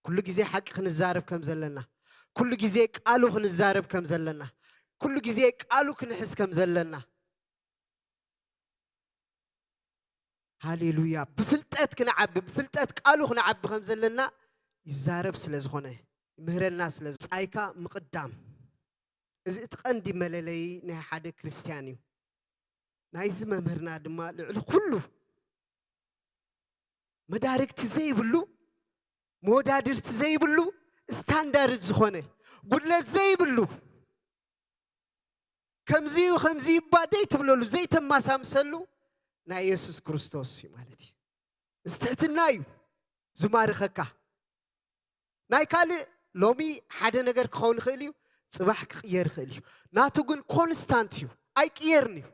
ኩሉ ግዜ ሓቂ ክንዛረብ ከም ዘለና፣ ኩሉ ግዜ ቃሉ ክንዛረብ ከም ዘለና፣ ኩሉ ግዜ ቃሉ ክንሕዝ ከም ዘለና። ሃሌሉያ። ብፍልጠት ክንዓቢ፣ ብፍልጠት ቃሉ ክንዓቢ ከም ዘለና ይዛረብ ስለ ዝኾነ፣ ይምህረና ስለ ጻይካ ምቕዳም። እዚ እቲ ቀንዲ መለለዪ ናይ ሓደ ክርስትያን እዩ። ናይዚ መምህርና ድማ ልዕሊ ኩሉ መዳርግቲ ዘይብሉ፣ መወዳድርቲ ዘይብሉ፣ ስታንዳርድ ዝኾነ፣ ጉድለት ዘይብሉ፣ ከምዚዩ ከምዚ ይባደይ ትብለሉ ዘይተማሳምሰሉ ናይ የሱስ ክርስቶስ እዩ ማለት እዩ። እዚ ትሕትና እዩ ዝማርኸካ። ናይ ካልእ ሎሚ ሓደ ነገር ክኸውን ይኽእል እዩ፣ ጽባሕ ክቕየር ይኽእል እዩ። ናቱ ግን ኮንስታንት እዩ፣ ኣይቅየርን እዩ።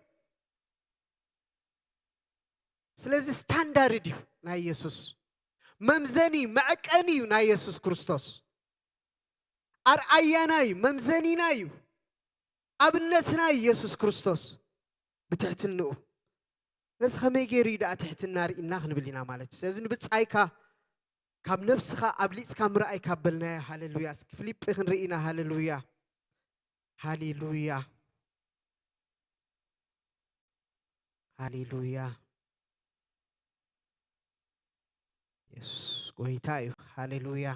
ስለዚ ስታንዳርድ እዩ ናይ የሱስ፣ መምዘኒ መዐቀኒ እዩ ናይ የሱስ ክርስቶስ። ኣርኣያና እዩ፣ መምዘኒና እዩ፣ ኣብነትና እዩ የሱስ ክርስቶስ ብትሕትንኡ። ነዚ ከመይ ገይሩ እዩ ደኣ ትሕትና ርኢና ክንብል ኢና ማለት እዩ። ስለዚ ንብጻይካ ካብ ነብስኻ ኣብሊጽካ ምርኣይ ካብ በልናዮ፣ ሃሌሉያ። እስኪ ፊልጲ ክንርኢ ኢና። ሃሌሉያ፣ ሃሌሉያ፣ ሃሌሉያ። የሱስ ጎይታ እዩ። ሃሌሉያ።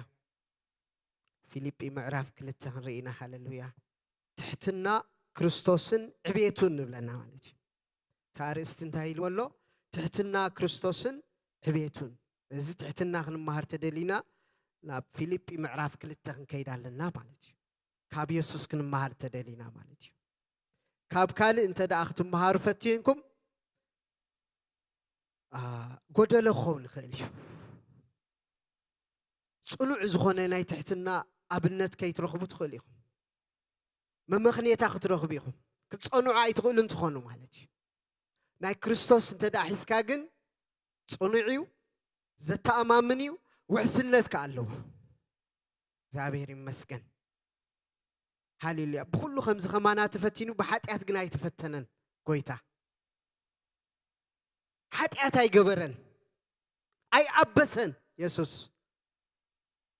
ፊልጲ ምዕራፍ ክልተ ክንርኢ ኢና። ሃሌሉያ። ትሕትና ክርስቶስን ዕቤቱን ንብለና ማለት እዩ። እቲ ኣርእስቲ እንታይ ኢልዎ ኣሎ? ትሕትና ክርስቶስን ዕቤቱን። እዚ ትሕትና ክንመሃር ተደሊና ናብ ፊልጲ ምዕራፍ ክልተ ክንከይድ ኣለና ማለት እዩ። ካብ የሱስ ክንመሃር ተደሊና ማለት እዩ። ካብ ካልእ እንተ ደኣ ክትመሃሩ ፈቲንኩም፣ አ፣ ጎደሎ ክኸውን ይኽእል እዩ። ጽኑዕ ዝኾነ ናይ ትሕትና ኣብነት ከይትረኽቡ ትኽእሉ ኢኹም። መመኽንየታ ክትረኽቡ ኢኹም። ክትጸንዑ ኣይትኽእሉን ትኾኑ ማለት እዩ። ናይ ክርስቶስ እንተ ደኣ ሒዝካ ግን ጽኑዕ እዩ፣ ዘተኣማምን እዩ፣ ውሕስነት ከኣ ኣለዎ። እግዚኣብሔር ይመስገን። ሃሌሉያ። ብኹሉ ከምዚ ከማና ተፈቲኑ፣ ብሓጢኣት ግን ኣይተፈተነን ጎይታ። ሓጢኣት ኣይገበረን፣ ኣይኣበሰን። የሱስ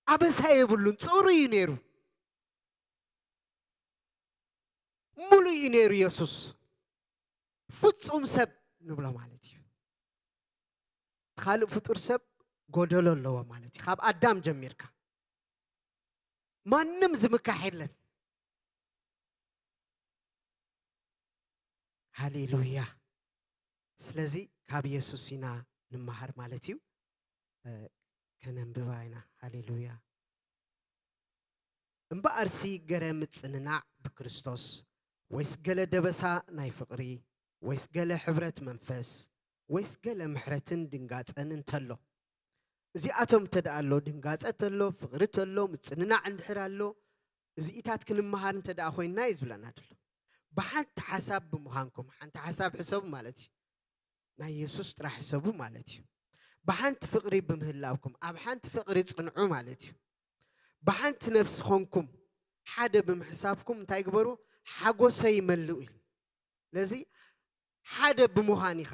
ኣበሳ የብሉን፣ ጽሩይ እዩ ነይሩ። ሙሉእ እዩ ነይሩ የሱስ። ፍጹም ሰብ ንብሎ ማለት እዩ። ካልእ ፍጡር ሰብ ጎደሎ ኣለዎ ማለት እዩ። ካብ ኣዳም ጀሚርካ ማንም ዝምካሕ የለን። ሃሌሉያ። ስለዚ ካብ የሱስ ኢና ንመሃር ማለት እዩ። እ፣ ከነንብባ ኢና። ሃሌሉያ። እምበኣርሲ ገለ ምጽንናዕ ብክርስቶስ፣ ወይስ ገለ ደበሳ ናይ ፍቕሪ፣ ወይስ ገለ ሕብረት መንፈስ፣ ወይስ ገለ ምሕረትን ድንጋጸን እንተሎ፣ እዚኣቶም እንተ ደኣ ኣሎ፣ ድንጋጸ እንተሎ፣ ፍቕሪ እንተሎ፣ ምጽንናዕ እንድሕር ኣሎ፣ እዚኢታት ክንመሃር እንተ ደኣ ኮይንና እዩ ዝብለና ዘሎ። ብሓንቲ ሓሳብ ብምዃንኩም፣ ሓንቲ ሓሳብ ሕሰቡ ማለት እዩ። ናይ የሱስ ጥራሕ ሕሰቡ ማለት እዩ። ብሓንቲ ፍቕሪ ብምህላውኩም፣ ኣብ ሓንቲ ፍቕሪ ጽንዑ ማለት እዩ። ብሓንቲ ነፍሲ ኾንኩም፣ ሓደ ብምሕሳብኩም እንታይ ግበሩ? ሓጎሰይ መልኡ ኢሉ። ስለዚ ሓደ ብምዃን ኢኻ፣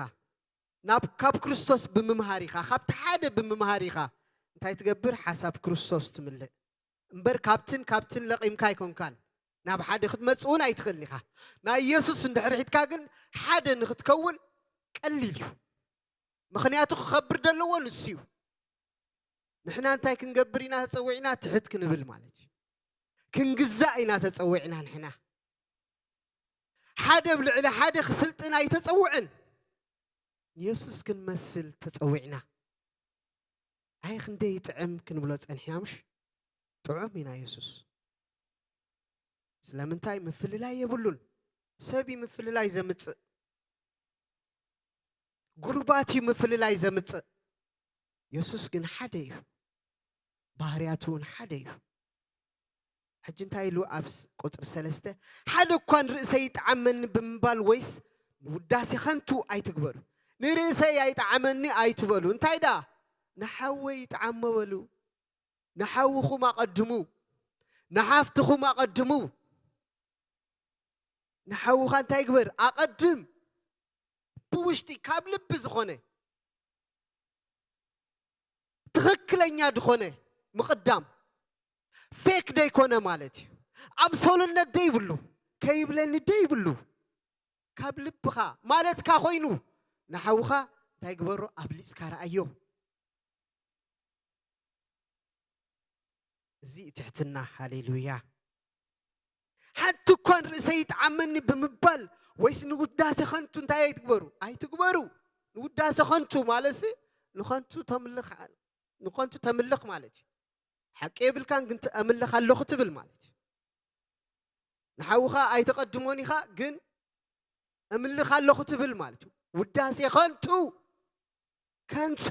ናብ፣ ካብ ክርስቶስ ብምምሃር ኢኻ፣ ካብቲ ሓደ ብምምሃር ኢኻ። እንታይ ትገብር? ሓሳብ ክርስቶስ ትምልእ። እምበር ካብትን ካብትን ለቒምካ ኣይኮንካን። ናብ ሓደ ክትመጽእ እውን ኣይትኽእልን ኢኻ። ናይ ኢየሱስ እንድሕር ሒዝካ ግን ሓደ ንኽትከውን ቀሊል እዩ። ምኽንያቱ ክኸብር ዘለዎ ንሱ እዩ። ንሕና እንታይ ክንገብር ኢና ተጸዊዕና? ትሕት ክንብል ማለት እዩ። ክንግዛእ ኢና ተጸዊዕና ንሕና። ሓደ ኣብ ልዕሊ ሓደ ክስልጥን ኣይተጸውዐን። ንየሱስ ክንመስል ተጸዊዕና። ኣይ ክንደይ ይጥዕም ክንብሎ ጸኒሕና፣ ምሽ? ጥዑም ኢና የሱስ። ስለምንታይ? ምፍልላይ የብሉን። ሰብ እዩ ምፍልላይ ዘምጽእ። ጉሩባት እዩ ምፍልላይ ዘምጽእ። የሱስ ግን ሓደ እዩ። ባህርያቱ እውን ሓደ እዩ። ሕጂ እንታይ ኢሉ ኣብ ስ-፣ ቁጽሪ ሰለስተ፣ "ሓደ እኳ ንርእሰይ ይጥዓመኒ ብምባል ወይስ ንውዳሴ ኸንቱ ኣይትግበሩ፣ ንርእሰይ ኣይጠዓመኒ ኣይትበሉ። እንታይ ደኣ? ንሓወይ ይጥዓሞ በሉ። ንሓውኹም ኣቐድሙ። ንሓፍትኹም ኣቐድሙ። ንሓውኻ እንታይ ግበር? ኣቐድም። ብውሽጢ ካብ ልቢ ዝኾነ ትኽክለኛ ዝኾነ ምቕዳም፣ ፌክ ደይኮነ ማለት እዩ። ኣምሰሉነት ደይብሉ፣ ከይብለኒ ደይብሉ፣ ካብ ልብኻ ማለትካ ኮይኑ ንሓውኻ እንታይ ግበሮ? ኣብሊጽካ ረኣዮ። እዚ ትሕትና። ሃሌሉያ። ሓንቲ እኳ ንርእሰይ ይጥዓመኒ ብምባል ወይስ ንውዳሴ ኸንቱ እንታይ ኣይትግበሩ? ኣይትግበሩ። ንውዳሴ ኸንቱ ማለትሲ ንኸንቱ ተምልኽ፣ ንኸንቱ ተምልኽ ማለት እዩ። ሓቂ የብልካን ግን ኣምልኽ ኣለኹ ትብል ማለት እዩ። ንሓውኻ ኣይተቐድሞን ኢኻ ግን ኣምልኽ ኣለኹ ትብል ማለት እዩ። ውዳሴ ኸንቱ፣ ከንቱ።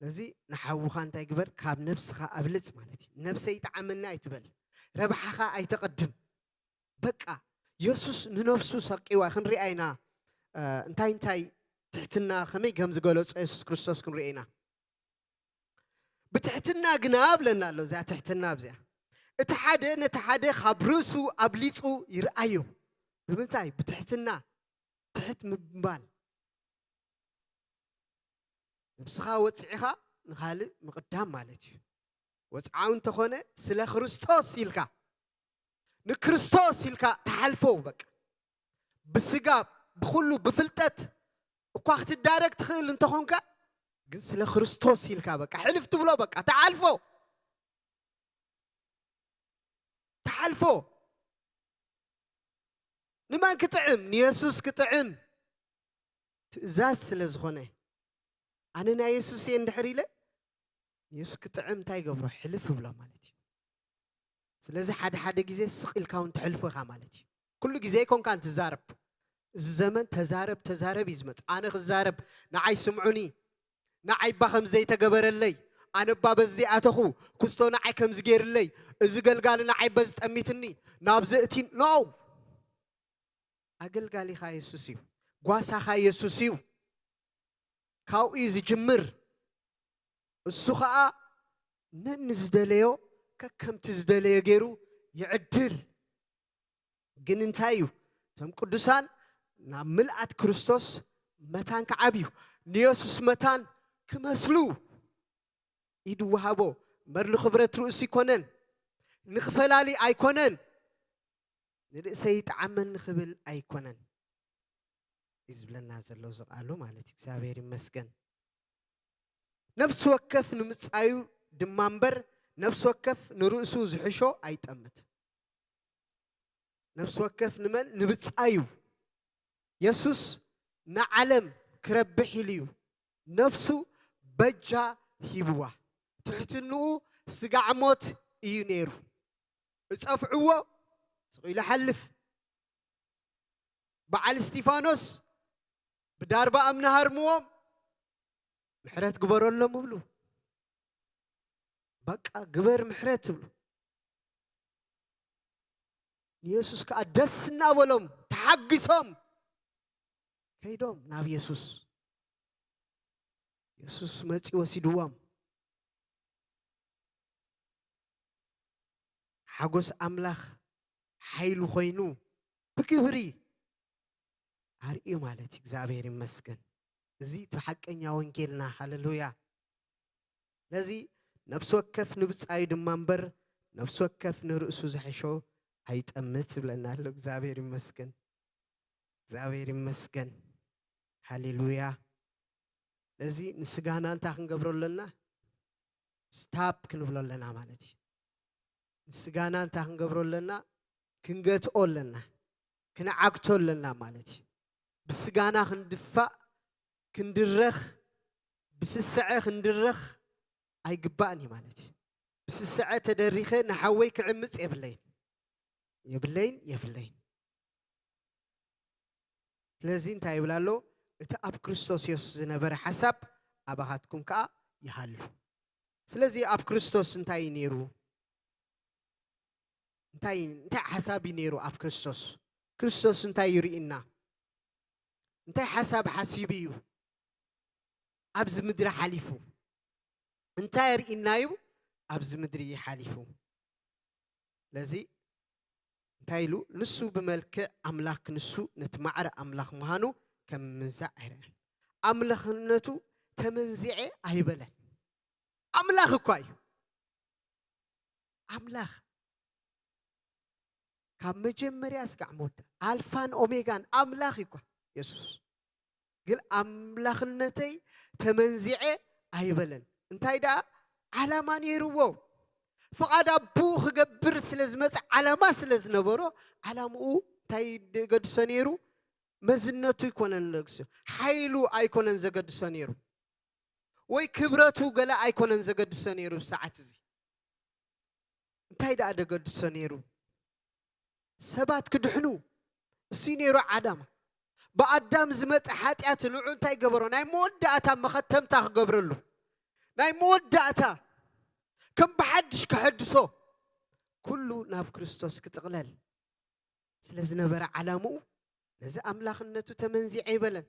ስለዚ ንሓውኻ እንታይ ግበር? ካብ ነብስኻ ኣብልጽ ማለት እዩ። ነብሰይ ይጥዓመኒ ኣይትበል። ረብሓኻ ኣይተቐድም። በቃ የሱስ ንነብሱ ሰቂዋ ክንሪኣ ኢና። እ፣ እንታይ እንታይ ትሕትና ከመይ ከም ዝገለጾ የሱስ ክርስቶስ ክንሪኦ ኢና። ብትሕትና ግና ብለና ኣሎ። እዚኣ ትሕትና ኣብዚኣ፣ እቲ ሓደ ነቲ ሓደ ካብ ርእሱ ኣብሊጹ ይርኣዮ። ብምንታይ? ብትሕትና። ትሕት ምባል። ነብስኻ ወጽዕኻ ንኻልእ ምቕዳም ማለት እዩ። ወጽዓዊ እንተኾነ ስለ ክርስቶስ ኢልካ፣ ንክርስቶስ ኢልካ ትሓልፎ። በቃ ብስጋ፣ ብኹሉ፣ ብፍልጠት እኳ ክትዳረግ ትኽእል እንተኾንካ፣ ግን ስለ ክርስቶስ ኢልካ በቃ ሕልፍ ትብሎ፣ በቃ ትሓልፎ። ትሓልፎ። ንመን ክጥዕም? ንየሱስ ክጥዕም። ትእዛዝ ስለ ዝኾነ፣ ኣነ ናይ የሱስ እየ እንድሕር ኢለ፣ ንየሱስ ክጥዕም እንታይ ይገብሮ? ሕልፍ እብሎ ማለት እዩ። ስለዚ ሓደ ሓደ ግዜ ስቕ ኢልካ እውን ትሕልፎ ኢኻ ማለት እዩ። ኩሉ ግዜ ኣይኮንካን ትዛረብ። እዚ ዘመን ተዛረብ፣ ተዛረብ እዩ ዝመጽእ። ኣነ ክዛረብ፣ ንዓይ ስምዑኒ፣ ንዓይ እባ ከም ዘይተገበረለይ፣ ኣነ እባ በዚ ኣተኹ፣ ኩስቶ ንዓይ ከምዚ ገይርለይ፣ እዚ ገልጋሊ ንዓይ በዚ ጠሚትኒ፣ ናብዚ እቲ፣ ኖ። ኣገልጋሊኻ የሱስ እዩ። ጓሳኻ የሱስ እዩ። ካብኡ እዩ ዝጅምር። እሱ ኸኣ ነንዝደለዮ ከከምቲ ዝደለዮ ገይሩ ይዕድል። ግን እንታይ እዩ? እቶም ቅዱሳን ናብ ምልኣት ክርስቶስ መታን ክዓብዩ፣ ንየሱስ መታን ክመስሉ ኢድ ወሃቦ። እምበር ንኽብረት ርእሱ ኣይኮነን፣ ንኽፈላሊ ኣይኮነን፣ ንርእሰይ ይጥዓመኒ ክብል ኣይኮነን። እዩ ዝብለና ዘሎ እዚ ቃሉ ማለት እዩ። እግዚኣብሔር ይመስገን። ነፍሲ ወከፍ ንምጻዩ ድማ እምበር፣ ነፍሲ ወከፍ ንርእሱ ዝሕሾ ኣይጠምት። ነፍሲ ወከፍ ንመን? ንብጻዩ። የሱስ ንዓለም ክረብሕ ኢሉ እዩ ነፍሱ በጃ ሂብዋ። ትሕትንኡ ስጋዕ ሞት እዩ ነይሩ። እጸፍዕዎ፣ ስቕ ኢሉ ሓልፍ። በዓል እስጢፋኖስ ብዳርባ እምኒ ሃርምዎም፣ ምሕረት ግበረሎም እብሉ። በቃ ግበር ምሕረት እብሉ። ንየሱስ ከኣ ደስ እናበሎም፣ ተሓጊሶም ከይዶም ናብ የሱስ። የሱስ መጺኡ ወሲድዎም። ሓጎስ ኣምላኽ ሓይሉ ኮይኑ ብግብሪ ኣርእዩ ማለት እዩ። እግዚኣብሔር ይመስገን። እዚ እቲ ሓቀኛ ወንጌልና። ሃሌሉያ። ነዚ ነፍሲ ወከፍ ንብጻዩ ድማ እምበር፣ ነፍሲ ወከፍ ንርእሱ ዝሕሾ ኣይጠምት ይብለና ኣሎ። እግዚኣብሔር ይመስገን። እግዚኣብሔር ይመስገን። ሃሌሉያ። ነዚ ንስጋና እንታይ ክንገብሮ ኣለና? ስታፕ ክንብሎ ኣለና ማለት እዩ። ንስጋና እንታይ ክንገብሮ ኣለና? ክንገትኦ ኣለና። ክንዓግቶ ኣለና ማለት እዩ። ብስጋና ክንድፋእ፣ ክንድረኽ፣ ብስስዐ ክንድረኽ ኣይግባእን እዩ ማለት እዩ። ብስስዐ ተደሪኸ ንሓወይ ክዕምጽ የብለይን። የብለይን፣ የብለይን። ስለዚ እንታይ ይብል ኣሎ? እቲ ኣብ ክርስቶስ የሱስ ዝነበረ ሓሳብ ኣባኻትኩም ከኣ ይሃሉ። ስለዚ ኣብ ክርስቶስ እንታይ እዩ ነይሩ? እንታይ፣ እንታይ ሓሳብ እዩ ነይሩ ኣብ ክርስቶስ? ክርስቶስ እንታይ እዩ ርኢና? እንታይ ሓሳብ ሓሲቡ እዩ ኣብዚ ምድሪ ሓሊፉ? እንታይ ርኢናዩ ኣብዚ ምድሪ ሓሊፉ? ስለዚ እንታይ ኢሉ? ንሱ ብመልክዕ ኣምላኽ ክንሱ ነቲ ማዕረ ኣምላኽ ምዃኑ ከም ምንዛዕ ኣይረኣን። ኣምላኽነቱ ተመንዚዐ ኣይበለን። ኣምላኽ እኳ እዩ። ኣምላኽ ካብ መጀመርያ ስጋዕ መወዳ ኣልፋን ኦሜጋን ኣምላኽ እዩ እኳ የሱስ። ግን ኣምላኽነተይ ተመንዚዐ ኣይበለን። እንታይ ደኣ ዓላማ ነይርዎ። ፍቓድ ኣቦኡ ክገብር ስለ ዝመጸ ዓላማ ስለ ዝነበሮ ዓላምኡ እንታይ ዘገድሶ ነይሩ? መዝነቱ ኣይኮነን ዘገድሶ፣ ሓይሉ ኣይኮነን ዘገድሶ ነይሩ፣ ወይ ክብረቱ ገለ ኣይኮነን ዘገድሶ ነይሩ። ብሰዓት እዚ እንታይ ደኣ ዘገድሶ ነይሩ? ሰባት ክድሕኑ እሱ ነይሩ ዓላማ። ብኣዳም ዝመጸ ሓጢኣት ንዑ እንታይ ገበሮ? ናይ መወዳእታ መኸተምታ ክገብረሉ፣ ናይ መወዳእታ ከም ብሓድሽ ክሐድሶ፣ ኩሉ ናብ ክርስቶስ ክጥቕለል ስለ ዝነበረ ዓላምኡ ነዚ ኣምላኽነቱ ተመንዚዐ ኣይበለን።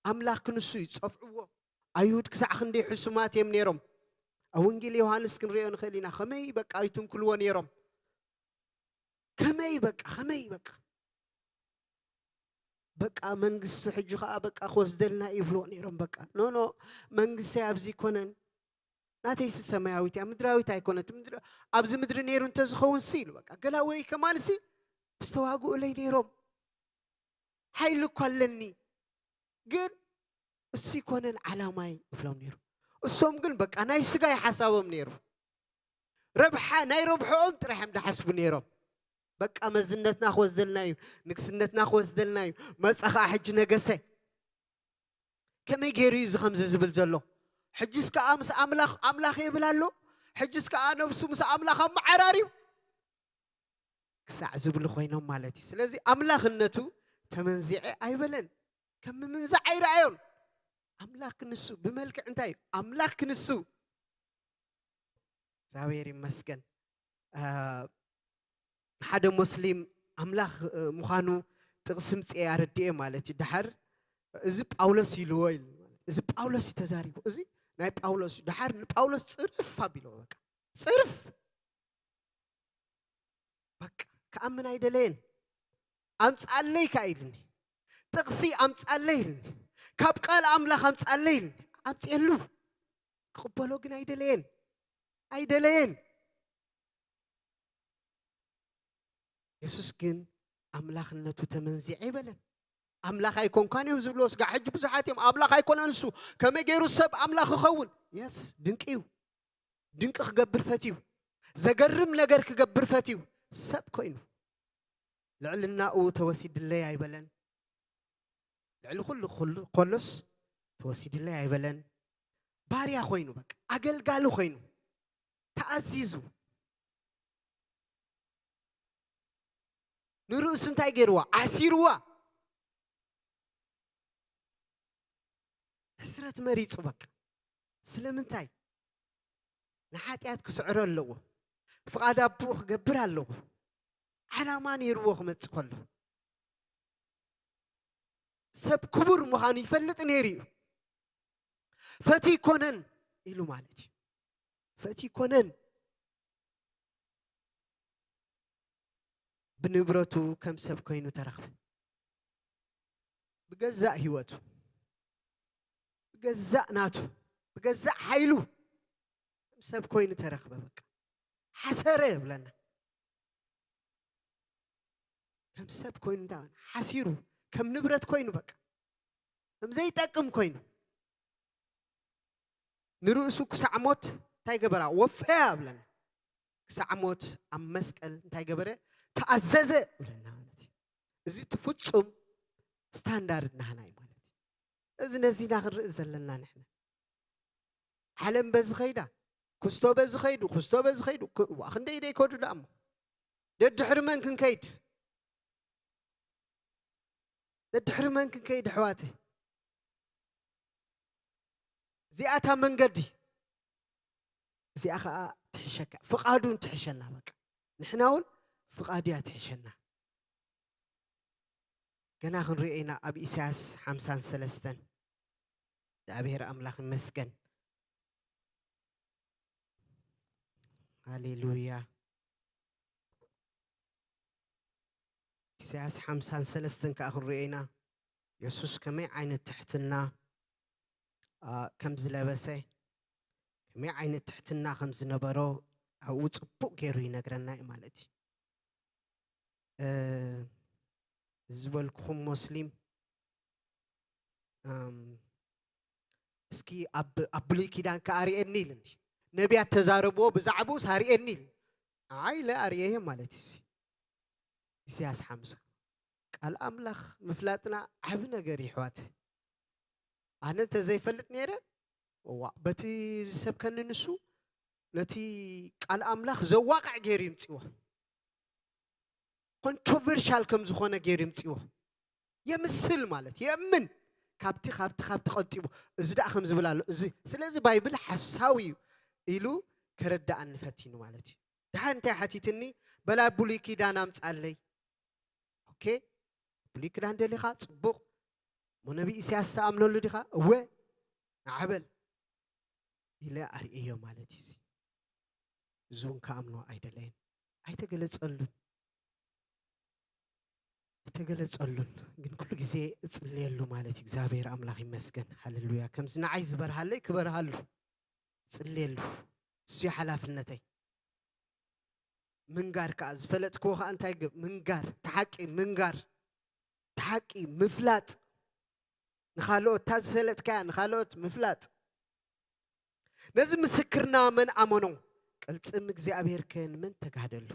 ኣምላኽ ክንሱ እዩ ዝጸፍዕዎ። ኣይሁድ ክሳዕ ክንደይ ሕሱማት እዮም ነይሮም። ኣብ ወንጌል ዮሃንስ ክንሪኦ ንኽእል ኢና። ከመይ በቃ ይትንክልዎ ነይሮም። ከመይ በቃ፣ ከመይ በቃ። በቃ መንግስቱ ሕጂ ኸኣ በቃ ክወስደልና እዩ ይብልዎ ነይሮም። በቃ ኖ፣ ኖ፣ መንግስተይ ኣብዚ ኣይኮነን። ናተይሲ ሰማያዊት እያ፣ ምድራዊት ኣይኮነት። ምድሪ-፣ ኣብዚ ምድሪ ነይሩ እንተዝኸውን ሲ ኢሉ በቃ ገላ ወይ ከማንሲ ምስተዋግኡለይ ነይሮም። ሓይሊ እኳ ኣለኒ፣ ግን እሱ ኣይኮነን ዓላማይ ይብሎም ነይሩ። እሶም ግን በቃ ናይ ስጋ እዩ ሓሳቦም ነይሩ። ረብሓ፣ ናይ ረብሕኦም ጥራሕ እዮም ዝሓስቡ ነይሮም። በቃ መዝነትና ክወስደልና እዩ፣ ንግስነትና ክወስደልና እዩ፣ መጸ ኸኣ ሕጂ ነገሰ። ከመይ ገይሩ እዩ እዚ ከምዚ ዝብል ዘሎ? ሕጅስ ከኣ ምስ ኣምላኽ፣ ኣምላኽ ይብል ኣሎ። ሕጅስ ከኣ ነብሱ ምስ ኣምላኽ ኣመዓራርዩ ክሳዕ ዝብሉ ኮይኖም ማለት እዩ። ስለዚ ኣምላኽነቱ ተመንዚዐ ኣይበለን። ከም ምምንዛዕ ኣይረኣዮን። ኣምላኽ ክንሱ ብመልክዕ እንታይ እዩ? ኣምላኽ ክንሱ። እግዚኣብሔር ይመስገን። አ፣ ሓደ ሙስሊም ኣምላኽ፣ እ፣ ምዃኑ ጥቕሲ ምጽኤ ኣረድኤ ማለት እዩ። ደሓር እዚ ጳውሎስ ኢልዎ ኢሉ። እዚ ጳውሎስ እዩ ተዛሪቡ። እዚ ናይ ጳውሎስ እዩ። ደሓር ንጳውሎስ ጽርፍ ኣቢልዎ በቃ። ጽርፍ። በቃ ክኣምን ኣይደለየን። ኣምጻለይ ከኣ ኢልኒ። ጥቕሲ ኣምጻለይ ኢልኒ። ካብ ቃል ኣምላኽ ኣምጻለይ ኢልኒ። ኣምጽኤሉ። ክቕበሎ ግን ኣይደለየን። ኣይደለየን። የሱስ ግን ኣምላኽነቱ ተመንዚዐ ኣይበለን። ኣምላኽ ኣይኮንካን እዮም ዝብልዎ ስጋዕ ሕጂ ብዙሓት እዮም። ኣምላኽ ኣይኮነን እሱ። ከመይ ገይሩ ሰብ ኣምላኽ ይኸውን? የስ፣ ድንቂ እዩ። ድንቂ ክገብር ፈትዩ። ዘገርም ነገር ክገብር ፈትዩ። ሰብ ኮይኑ። ልዕልናኡ ተወሲድለይ ኣይበለን። ልዕሊ ኩሉ፣ ኩሉ፣ ኮሎስ ተወሲድለይ ኣይበለን። ባርያ ኮይኑ በቃ፣ ኣገልጋሊ ኮይኑ፣ ተኣዚዙ። ንርእሱ እንታይ ገይርዋ? ዓሲርዋ። ሕስረት መሪጹ በቃ። ስለምንታይ? ንሓጢኣት ክስዕሮ ኣለዎ። ፍቓድ ኣቦኡ ክገብር ኣለዎ። ዓላማ ነይርዎ ክመጽእ ከሎ። ሰብ ክቡር ምዃኑ ይፈልጥ ነይሩ እዩ። ፈቲ ይኮነን ኢሉ ማለት እዩ። ፈቲ ይኮነን። ብንብረቱ ከም ሰብ ኮይኑ ተረኽበ። ብገዛእ ህይወቱ፣ ብገዛእ ናቱ፣ ብገዛእ ሓይሉ ከም ሰብ ኮይኑ ተረኽበ። በቃ ሓሰረ ይብለና። ከም ሰብ ኮይኑ እንዳ ሓሲሩ፣ ከም ንብረት ኮይኑ፣ በቃ ከም ዘይጠቅም ኮይኑ፣ ንርእሱ ክሳዕ ሞት እንታይ ገበራ? ወፈያ ብለና። ክሳዕ ሞት ኣብ መስቀል እንታይ ገበረ? ተኣዘዘ ብለና ማለት እዩ። እዚ እቲ ፍጹም ስታንዳርድ ናህና እዩ ማለት እዩ። እዚ ነዚና ክንርኢ ዘለና ንሕና። ዓለም በዚ ኸይዳ፣ ክስቶ በዚ ኸይዱ፣ ክስቶ በዚ ኸይዱ፣ ክ-፣ ዋ፣ ክንደይ ደይ ከዱ ደኣ እሞ። ደድሕሪ መን ክንከይድ? ደድሕሪ መን ክንከይድ ኣሕዋተይ? እዚኣ እታ መንገዲ። እዚኣ ኸኣ ትሕሸካ። ፍቓዱ ትሕሸና በቃ። ንሕና እውን ፍቓዱ እያ ትሕሸና። ገና ክንሪኦ ኢና ኣብ ኢሳያስ ሓምሳን ሰለስተን። እግዚኣብሔር ኣምላኽ ይመስገን። ሃሌሉያ። ኢሳያስ ሓምሳን ሰለስተን ከኣ ክንሪኦ ኢና። የሱስ ከመይ ዓይነት ትሕትና፣ ኣ፣ ከም ዝለበሰ፣ ከመይ ዓይነት ትሕትና ከም ዝነበሮ ኣብኡ ጽቡቕ ገይሩ ይነግረና እዩ ማለት እዩ። እ፣ ዝበልኩኹም ሞስሊም፣ እም፣ እስኪ ኣብ፣ ኣብ ብሉይ ኪዳን ከኣ ኣርእየኒ ኢልኒ። ነቢያት ተዛረብዎ ብዛዕባኡስ ኣርእየኒ ኢልኒ። ኣይ፣ ኢለ ኣርእየዮ ማለት እዩ። ኢሳያስ ሓምሳ። ቃል ኣምላኽ ምፍላጥና ዓቢ ነገር እዩ፣ ኣሕዋት። ኣነ እንተ ዘይፈልጥ ነይረ፣ እዋእ፣ በቲ ዝሰብከኒ ንሱ፣ ነቲ ቃል ኣምላኽ ዘዋቕዕ ገይሩ ይምጽዎ። ኮንትሮቨርሻል ከም ዝኾነ ገይሩ ይምጽዎ። የምስል ማለት፣ የእምን። ካብቲ፣ ካብቲ፣ ካብቲ ቀንጢቡ፣ እዚ ደኣ ከም ዝብል ኣሎ፣ እዚ፣ ስለዚ ባይብል ሓሳዊ እዩ ኢሉ ከረድኣኒ ፈቲኑ ማለት እዩ። ደሓር እንታይ ሓቲትኒ? በላ ብሉይ ኪዳን ኣምጻለይ። ኦኬ፣ ብሉይ ኪዳን ደሊኻ? ጽቡቕ። እሞ ነቢ ኢሳያስ ትኣምነሉ ዲኻ? እወ፣ ንዓ በል ኢለ ኣርእየዮ ማለት እዩ። እዚ እውን ክኣምኖ ኣይደለየን። ኣይተገለጸሉን። ኣይተገለጸሉን። ግን ኩሉ ግዜ እጽልየሉ ማለት እዩ። እግዚኣብሔር ኣምላኽ ይመስገን። ሃሌሉያ። ከምዚ ንዓይ ዝበርሃለይ ክበርሃሉ እጽልየሉ። እሱ እዩ ሓላፍነተይ። ምንጋር ከኣ፣ ዝፈለጥክዎ ከኣ እንታይ ግብ-፣ ምንጋር፣ እቲ ሓቂ ምንጋር፣ እቲ ሓቂ ምፍላጥ፣ ንኻልኦት፣ እታ ዝፈለጥካያ ንኻልኦት ምፍላጥ። ነዚ ምስክርና መን ኣመኖ? ቅልጽም እግዚኣብሔር ከ ንመን ተጋህደሉ?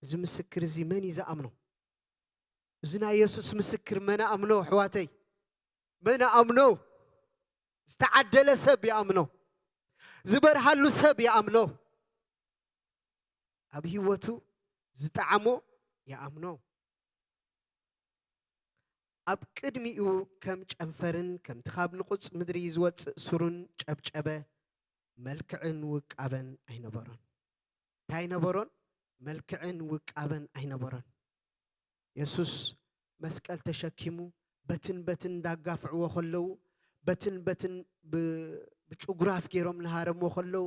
እዚ ምስክር እዚ መን እዩ ዝኣምኖ? እዚ ናይ የሱስ ምስክር መን ኣምኖ፣ ኣሕዋተይ? መን ኣምኖ? ዝተዓደለ ሰብ ይኣምኖ። ዝበርሃሉ ሰብ ይኣምኖ። ኣብ ህይወቱ ዝጠዓሞ ይኣምኖ። ኣብ ቅድሚኡ ከም ጨንፈርን ከምቲ ካብ ንቑጽ ምድሪ ዝወጽእ ሱርን ጨብጨበ፣ መልክዕን ውቃበን ኣይነበሮን። እንታይ ኣይነበሮን? መልክዕን ውቃበን ኣይነበሮን። የሱስ መስቀል ተሸኪሙ በትን በትን እንዳጋፍዕዎ ከለዉ፣ በትን በትን ብ-፣ ብጭጉራፍ ገይሮም እናሃረምዎ ከለዉ፣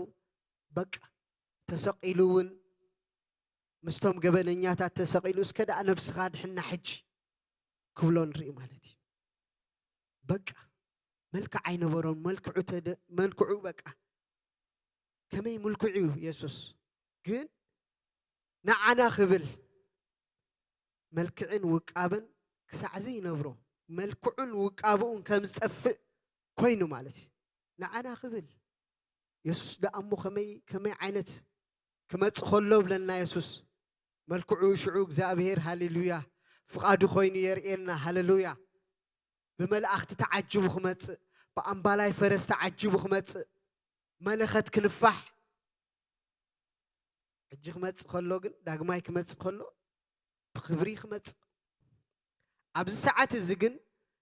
በቃ ተሰቒሉ እውን ምስቶም ገበነኛታት ተሰቒሉ፣ "እስከ ደኣ ነብስኻ ኣድሕና ሕጂ" ክብሎ ንርኢ ማለት እዩ። በቃ መልክዕ ኣይነበሮን። መልክዑ ተደ-፣ መልክዑ በቃ ከመይ ምልክዑ እዩ የሱስ። ግን ንዓና ክብል መልክዕን ውቃበን ክሳዕ ዘይነብሮ፣ መልክዑን ውቃብኡን ከም ዝጠፍእ ኮይኑ ማለት እዩ። ንዓና ክብል የሱስ ደኣ እሞ ከመይ፣ ከመይ ዓይነት ክመጽእ ከሎ ብለና የሱስ። መልክዑ ሽዑ እግዚኣብሔር፣ ሃሌሉያ፣ ፍቓዱ ኮይኑ የርእየና። ሃሌሉያ። ብመላእኽቲ ተዓጅቡ ክመጽእ፣ ብኣምባላይ ፈረስ ተዓጅቡ ክመጽእ፣ መለኸት ክንፋሕ። ሕጂ ክመጽእ ከሎ ግን፣ ዳግማይ ክመጽእ ከሎ ብኽብሪ ክመጽእ። ኣብዚ ሰዓት እዚ ግን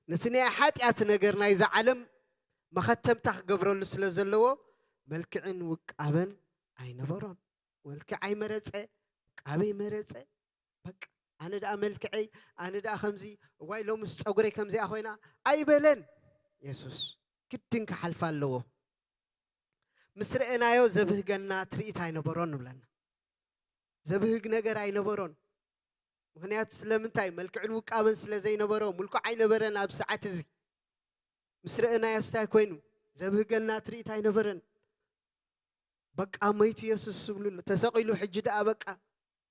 ነቲ ናይ ሓጢኣት ነገር ናይዛ ዓለም መኸተምታ ክገብረሉ ስለ ዘለዎ፣ መልክዕን ውቃበን ኣይነበሮን። መልክዕ ኣይመረጸ፣ ውቃበ ኣይመረጸ። በቃ ኣነ ደኣ መልክዐይ፣ ኣነ ደኣ ከምዚ፣ እዋይ ሎምስ ጸጉረይ ከምዚኣ ኮይና ኣይበለን። የሱስ ግድን ክሓልፋ ኣለዎ። ምስ ረኣናዮ ዘብህገና ትርኢት ኣይነበሮን ንብለና። ዘብህግ ነገር ኣይነበሮን። ምኽንያቱ ስለምንታይ? መልክዕን ውቃበን ስለ ዘይነበሮ፣ ምልኩዕ ኣይነበረን ኣብ ሰዓት እዚ። ምስ ረኣናዮ ስታይ ኮይኑ፣ ዘብህገና ትርኢት ኣይነበረን። በቃ መይቱ የሱስ ዝብሉ ኣሎ። ተሰቒሉ ሕጂ ደኣ በቃ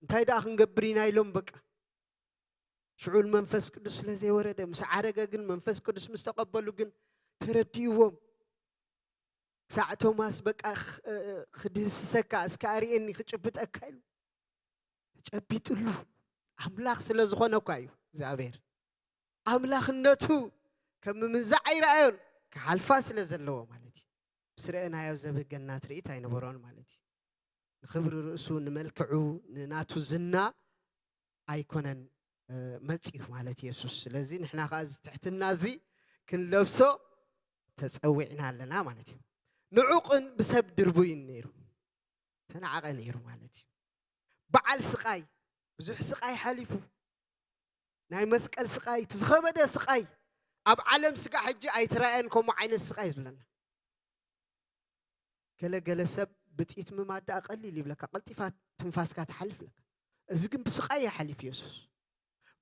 እንታይ ደኣ ክንገብር ኢና ኢሎም በቃ። ሽዑ መንፈስ ቅዱስ ስለ ዘይወረደ፣ ምስ ዓረገ ግን መንፈስ ቅዱስ ምስ ተቐበሉ ግን ተረድእዎም። ክሳዕ ቶማስ በቃ ኽ-፣ እ-፣ እ-፣ ክድህስሰካ፣ እስከ ኣርእየኒ፣ ክጭብጠካ ኢሉ ጨቢጥሉ። ኣምላኽ ስለ ዝኾነ እኳ እዩ እግዚኣብሔር። ኣምላኽነቱ ከም ምምንዛዕ ኣይረኣዮን፣ ክሓልፋ ስለ ዘለዎ ማለት እዩ። ምስ ረኣናዮ ዘብህገና ትርኢት ኣይነበሮን ማለት እዩ። ንኽብሪ ርእሱ፣ ንመልክዑ፣ ንናቱ ዝና ኣይኮነን፣ እ፣ መጺኡ ማለት የሱስ። ስለዚ ንሕና ከኣ እዚ ትሕትና እዚ ክንለብሶ ተጸዊዕና ኣለና ማለት እዩ። ንዑቕን ብሰብ ድርቡይን ነይሩ፣ ተናዕቐ ነይሩ ማለት እዩ። በዓል ስቓይ፣ ብዙሕ ስቓይ ሓሊፉ፣ ናይ መስቀል ስቃይ፣ እቲ ዝኸበደ ስቃይ ኣብ ዓለም ስጋ ሕጂ ኣይትረኣየን ከምኡ ዓይነት ስቃይ ዝብለና። ገለ ገለ ሰብ ብጥይት ምማት ደኣ ቀሊል ይብለካ፣ ቀልጢፋ ትንፋስካ ትሓልፍ ኣለካ። እዚ ግን ብስቃይ ይሓልፍ የሱስ፣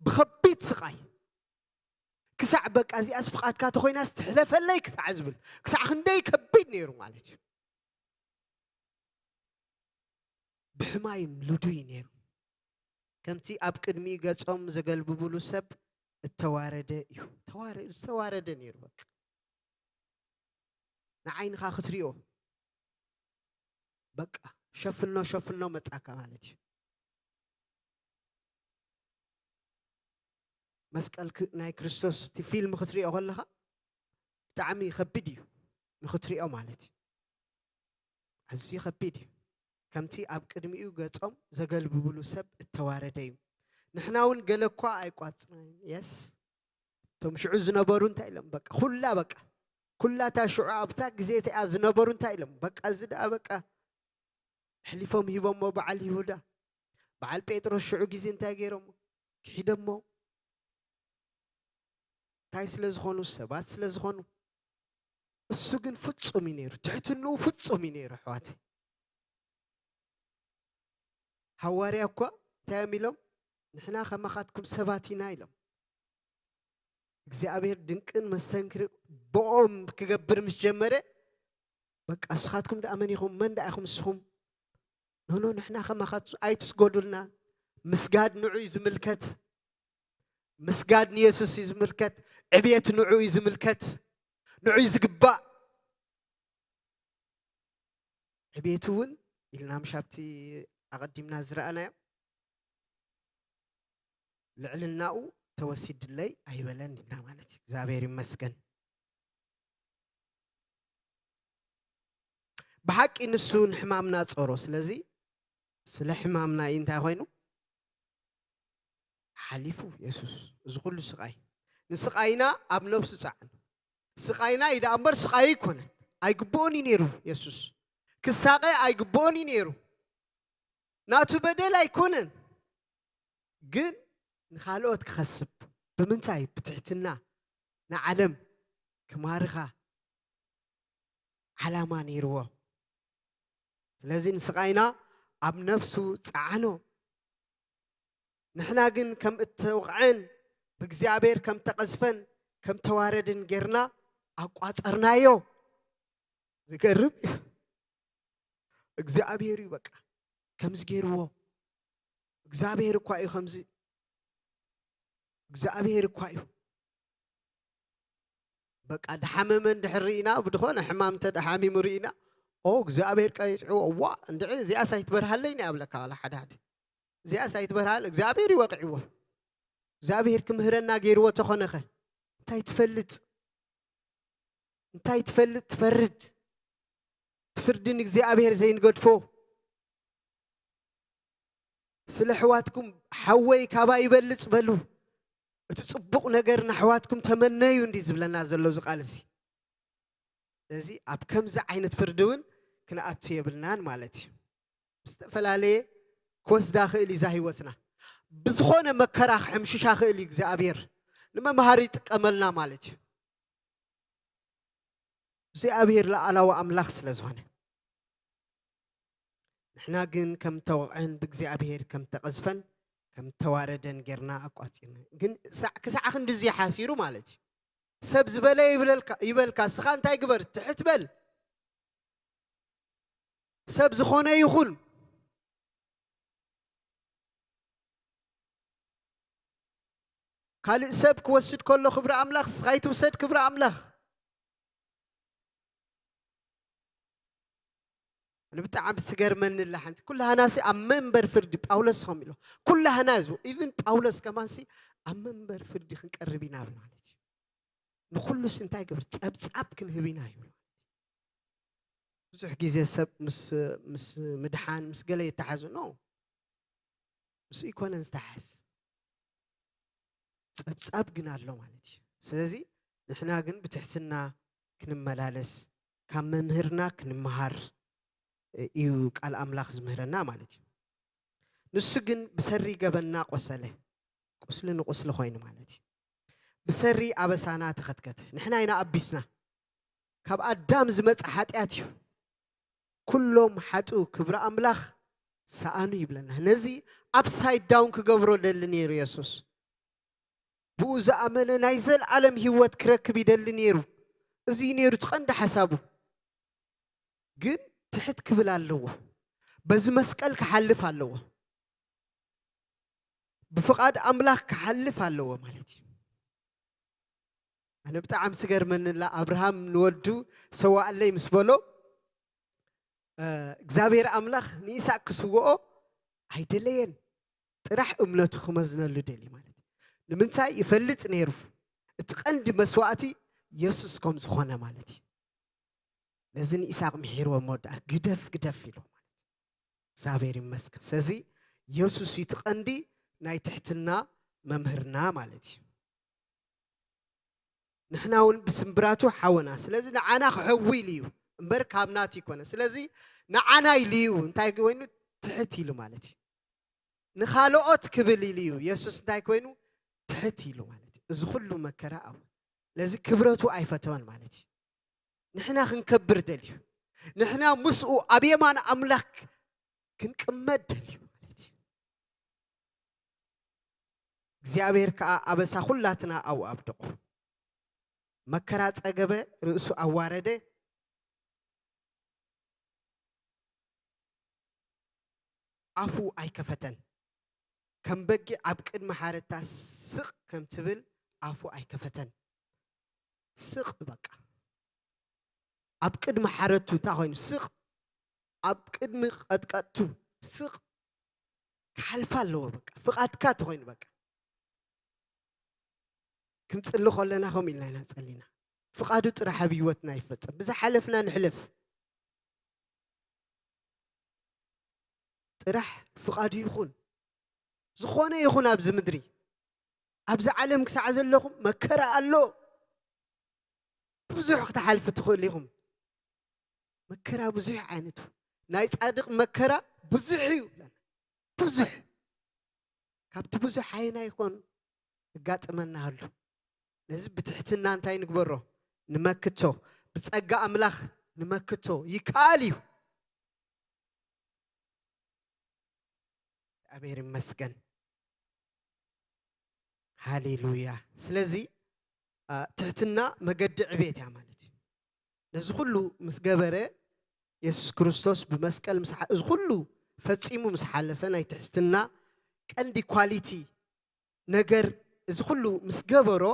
ብኸቢድ ስቃይ። ክሳዕ በቃ እዚኣስ ፍቓድካ ተኾይናስ ትሕለፈለይ ክሳዕ ዝብል፣ ክሳዕ ክንደይ ከቢድ ነይሩ ማለት እዩ። ብሕማይም ልዱይ ነይሩ። ከምቲ ኣብ ቅድሚኡ ገጾም ዘገልብብሉ ሰብ እተዋረደ እዩ። ተዋረ-፣ ዝተዋረደ ነይሩ በቃ። ንዓይንኻ ክትሪኦ በቃ ሸፍኖ ሸፍኖ መጻካ ማለት እዩ። መስቀል ክ-፣ ናይ ክርስቶስ እቲ ፊልም ክትሪኦ ከለኻ ብጣዕሚ ከቢድ እዩ ንኽትሪኦ ማለት እዩ። ኣዝዩ ከቢድ እዩ። ከምቲ ኣብ ቅድሚኡ ገጾም ዘገልብብሉ ሰብ እተዋረደ እዩ። ንሕና እውን ገለ እኳ ኣይቋጽናን። የስ፣ እቶም ሽዑ ዝነበሩ እንታይ ኢሎም? በቃ ኩላ፣ በቃ ኩላ እታ ሽዑ ኣብታ ግዜ እቲኣ ዝነበሩ እንታይ ኢሎም? በቃ እዚ ደኣ በቃ ኣሕሊፎም ሂቦሞ በዓል ይሁዳ። በዓል ጴጥሮስ ሽዑ ግዜ እንታይ ገይሮሞ? ክሒዶሞ። እንታይ ስለ ዝኾኑ? ሰባት ስለ ዝኾኑ። እሱ ግን ፍጹም እዩ ነይሩ። ትሕትንኡ ፍጹም እዩ ነይሩ፣ ኣሕዋተይ። ሃዋርያ እኳ እንታይ እዮም ኢሎም? "ንሕና ከማኻትኩም ሰባት ኢና" ኢሎም። እግዚኣብሔር ድንቅን መስተንክር ብኦም ክገብር ምስ ጀመረ፣ "በቃ ንስኻትኩም ደኣ መን ኢኹም? መን ደኣ ኢኹም ንስኹም?" "ኖ፣ ኖ፣ ንሕና ከማኻት ኣይትስገዱልና። ምስጋድ ንዑ እዩ ዝምልከት። ምስጋድ ንየሱስ እዩ ዝምልከት። ዕብየት ንዑ እዩ ዝምልከት። ንዑ እዩ ዝግባእ። ዕብየቱ እውን" ኢልና ምሽ ኣብቲ ኣቐዲምና ዝረኣናዮ፣ "ልዕልናኡ ተወሲድለይ ኣይበለን" ኢልና ማለት እዩ። እግዚኣብሔር ይመስገን። ብሓቂ ንሱ ንሕማምና ጾሮ። ስለዚ ስለ ሕማምና እዩ እንታይ ኮይኑ? ሓሊፉ የሱስ እዚ ኩሉ ስቓይ። ንስቓይና ኣብ ነብሱ ጸዓኑ። ስቓይና እዩ ደኣ እምበር ስቓዩ ኣይኮነን። ኣይግብኦን እዩ ነይሩ የሱስ። ክሳቐ ኣይግብኦን እዩ ነይሩ። ናቱ በደል ኣይኮነን። ግን ንኻልኦት ክኸስብ። ብምንታይ? ብትሕትና ንዓለም ክማርኻ ዓላማ ነይርዎ። ስለዚ ንስቓይና ኣብ ነፍሱ ጸዓኖ። ንሕና ግን ከም እተወቕዐን ብእግዚኣብሔር ከም ተቐዝፈን ከም ተዋረድን ጌርና ኣቋጸርናዮ። ዝገርም እዩ። እግዚኣብሔር እዩ በቃ ከምዚ ገይርዎ። እግዚኣብሔር እኳ እዩ ከምዚ፣ እግዚኣብሔር እኳ እዩ። በቃ ድሓመመ እንድሕር ርኢና፣ ብድኾነ ሕማም እንተ ድሓሚሙ ርኢና፣ ኦ እግዚኣብሔር ቀይጥዕዎ፣ ዋ እንድዒ እዚኣስ ኣይትበርሃለይ ኢና ብለካ። ዋላ ሓደ ሓደ እዚኣስ ኣይትበርሃል፣ እግዚኣብሔር ይወቅዕዎ። እግዚኣብሔር ክምህረና ገይርዎ ተኾነኸ እንታይ ትፈልጥ? እንታይ ትፈልጥ ትፈርድ? ትፍርድን እግዚኣብሔር ዘይንገድፎ። ስለ ኣሕዋትኩም ሓወይ ካባይ ይበልጽ በሉ። እቲ ጽቡቕ ነገር ንኣሕዋትኩም ተመነዩ እንዲ ዝብለና ዘሎ እዚ ቃል እዚ። ስለዚ ኣብ ከምዚ ዓይነት ፍርዲ እውን ክንኣቱ የብልናን ማለት እዩ። ዝተፈላለየ ክወስዳ ክእል እዩ እዛ ህይወትና። ብዝኾነ መከራ ክሕምሽሻ ክእል እዩ እግዚኣብሔር። ንመምሃሪ ይጥቀመልና ማለት እዩ። እግዚኣብሔር ለኣላዊ ኣምላኽ ስለ ዝኾነ። ንሕና ግን ከም ተወቕዐን ብእግዚኣብሔር ከም ተቐዝፈን ከም ተዋረደን ጌርና ኣቋጺርና። ግን ሳዕ-፣ ክሳዕ ክንድዚ ሓሲሩ ማለት እዩ። ሰብ ዝበለ ይብለልካ፣ ይበልካ፣ እስኻ እንታይ ግበር? ትሕት በል። ሰብ ዝኾነ ይኹን ካልእ ሰብ ክወስድ ከሎ ክብሪ ኣምላኽ፣ እስኻ ይትውሰድ ክብሪ ኣምላኽ። ኣነ ብጣዕሚ ትገርመኒ ኣላ ሓንቲ። ኩላህናሲ ኣብ መንበር ፍርዲ ጳውሎስ ከም ኢሎ። ኩላህና እዚ፣ ኢቭን ጳውሎስ ከማንሲ ኣብ መንበር ፍርዲ ክንቀርብ ኢና ብሎ ማለት እዩ። ንኹሉስ እንታይ ግብር? ጸብጻብ ክንህብ ኢና ይብሎ። ብዙሕ ግዜ ሰብ ምስ፣ ምስ ምድሓን፣ ምስ ገለ የተሓዙ። ኖ፣ ምስ ኣይኮነን ዝተሓዝ። ጸብጻብ ግን ኣሎ ማለት እዩ። ስለዚ ንሕና ግን ብትሕትና ክንመላለስ፣ ካብ መምህርና ክንመሃር እዩ ቃል ኣምላኽ ዝምህረና ማለት እዩ። ንሱ ግን ብሰሪ ገበንና ቆሰለ። ቁስሊ ንቁስሊ ኮይኑ ማለት እዩ። ብሰሪ ኣበሳና ተኸትከተ። ንሕና ኢና ኣቢስና። ካብ ኣዳም ዝመጽእ ሓጢኣት እዩ። ኩሎም ሓጥኡ ክብሪ ኣምላኽ ሰኣኑ ይብለና። ነዚ ኣፕሳይድ ዳውን ክገብሮ ደሊ ነይሩ የሱስ። ብኡ ዝኣመነ ናይ ዘልኣለም ህይወት ክረክብ ይደሊ ነይሩ። እዚ እዩ ነይሩ እቲ ቀንዲ ሓሳቡ። ግን ትሕት ክብል ኣለዎ። በዚ መስቀል ክሓልፍ ኣለዎ። ብፍቓድ ኣምላኽ ክሓልፍ ኣለዎ ማለት እዩ። ኣነ ብጣዕሚ ስገርመንላ ኣብርሃም ንወዱ ሰዋእለይ ምስ በሎ፣ እ፣ እግዚኣብሔር ኣምላኽ ንይስሐቅ ክስውኦ ኣይደለየን። ጥራሕ እምነቱ ክመዝነሉ ደሊ ማለት እዩ። ንምንታይ ይፈልጥ ነይሩ እቲ ቀንዲ መስዋእቲ የሱስ ከም ዝኾነ ማለት እዩ። ነዚ ንይስሐቅ ምሒርዎ መወዳእታ ግደፍ፣ ግደፍ ኢሉ ማለት እዩ። እግዚኣብሔር ይመስገን። ስለዚ የሱስ እዩ እቲ ቀንዲ ናይ ትሕትና መምህርና ማለት እዩ። ንሕና እውን ብስምብራቱ ሓወና። ስለዚ ንዓና ክሕዊ ኢሉ እዩ እምበር ካብ ናቱ ይኮነ። ስለዚ ንዓና ኢሉ እዩ እንታይ ኮይኑ ትሕት ኢሉ ማለት እዩ። ንኻልኦት ክብል ኢሉ እዩ የሱስ እንታይ ኮይኑ ትሕት ኢሉ ማለት እዩ። እዚ ኩሉ መከራ ኣብ ለዚ ክብረቱ ኣይፈተወን ማለት እዩ። ንሕና ክንከብር ደልዩ፣ ንሕና ምስኡ ኣብ የማን ኣምላኽ ክንቅመጥ ደልዩ ማለት እዩ። እግዚኣብሔር ከኣ ኣበሳ ኩላትና ኣብኡ ኣብደቑ። መከራ ጸገበ፣ ርእሱ ኣዋረደ፣ ኣፉ ኣይከፈተን። ከም በጊዕ ኣብ ቅድሚ ሓረታ ስቕ ከም ትብል ኣፉ ኣይከፈተን። ስቕ በቃ። ኣብ ቅድሚ ሓረቱ እንታይ ኮይኑ ስቕ፣ ኣብ ቅድሚ ቀጥቀጥቱ ስቕ ክሓልፋ ኣለዎ። በቃ ፍቓድካ ተኾይኑ በቃ ክንጽሊ ከለና ከምኡ ኢልና ኢና ጸሊና። ፍቓዱ ጥራሕ ኣብ ህይወትና ይፈጸም። ብዝሓለፍና ንሕለፍ። ጥራሕ ፍቓዱ ይኹን። ዝኾነ ይኹን ኣብዚ ምድሪ፣ ኣብዚ ዓለም ክሳዕ ዘለኹም መከራ ኣሎ። ብዙሕ ክትሓልፉ ትኽእሉ ኢኹም። መከራ ብዙሕ ዓይነቱ። ናይ ጻድቕ መከራ ብዙሕ እዩ። ብዙሕ። ካብቲ ብዙሕ ሓየና ይኾን እጋጥመና ኣሎ። ነዚ ብትሕትና እንታይ ንግበሮ? ንመክቶ። ብጸጋ ኣምላኽ ንመክቶ። ይከኣል እዩ። እግዚኣብሔር ይመስገን። ሃሌሉያ። ስለዚ፣ አ፣ ትሕትና መገዲ ዕቤት እያ ማለት እዩ። ነዚ ኩሉ ምስ ገበረ፣ የሱስ ክርስቶስ ብመስቀል ምስ ሓ-፣ እዚ ኩሉ ፈጺሙ ምስ ሓለፈ፣ ናይ ትሕትና ቀንዲ ኳሊቲ ነገር፣ እዚ ኩሉ ምስ ገበሮ፣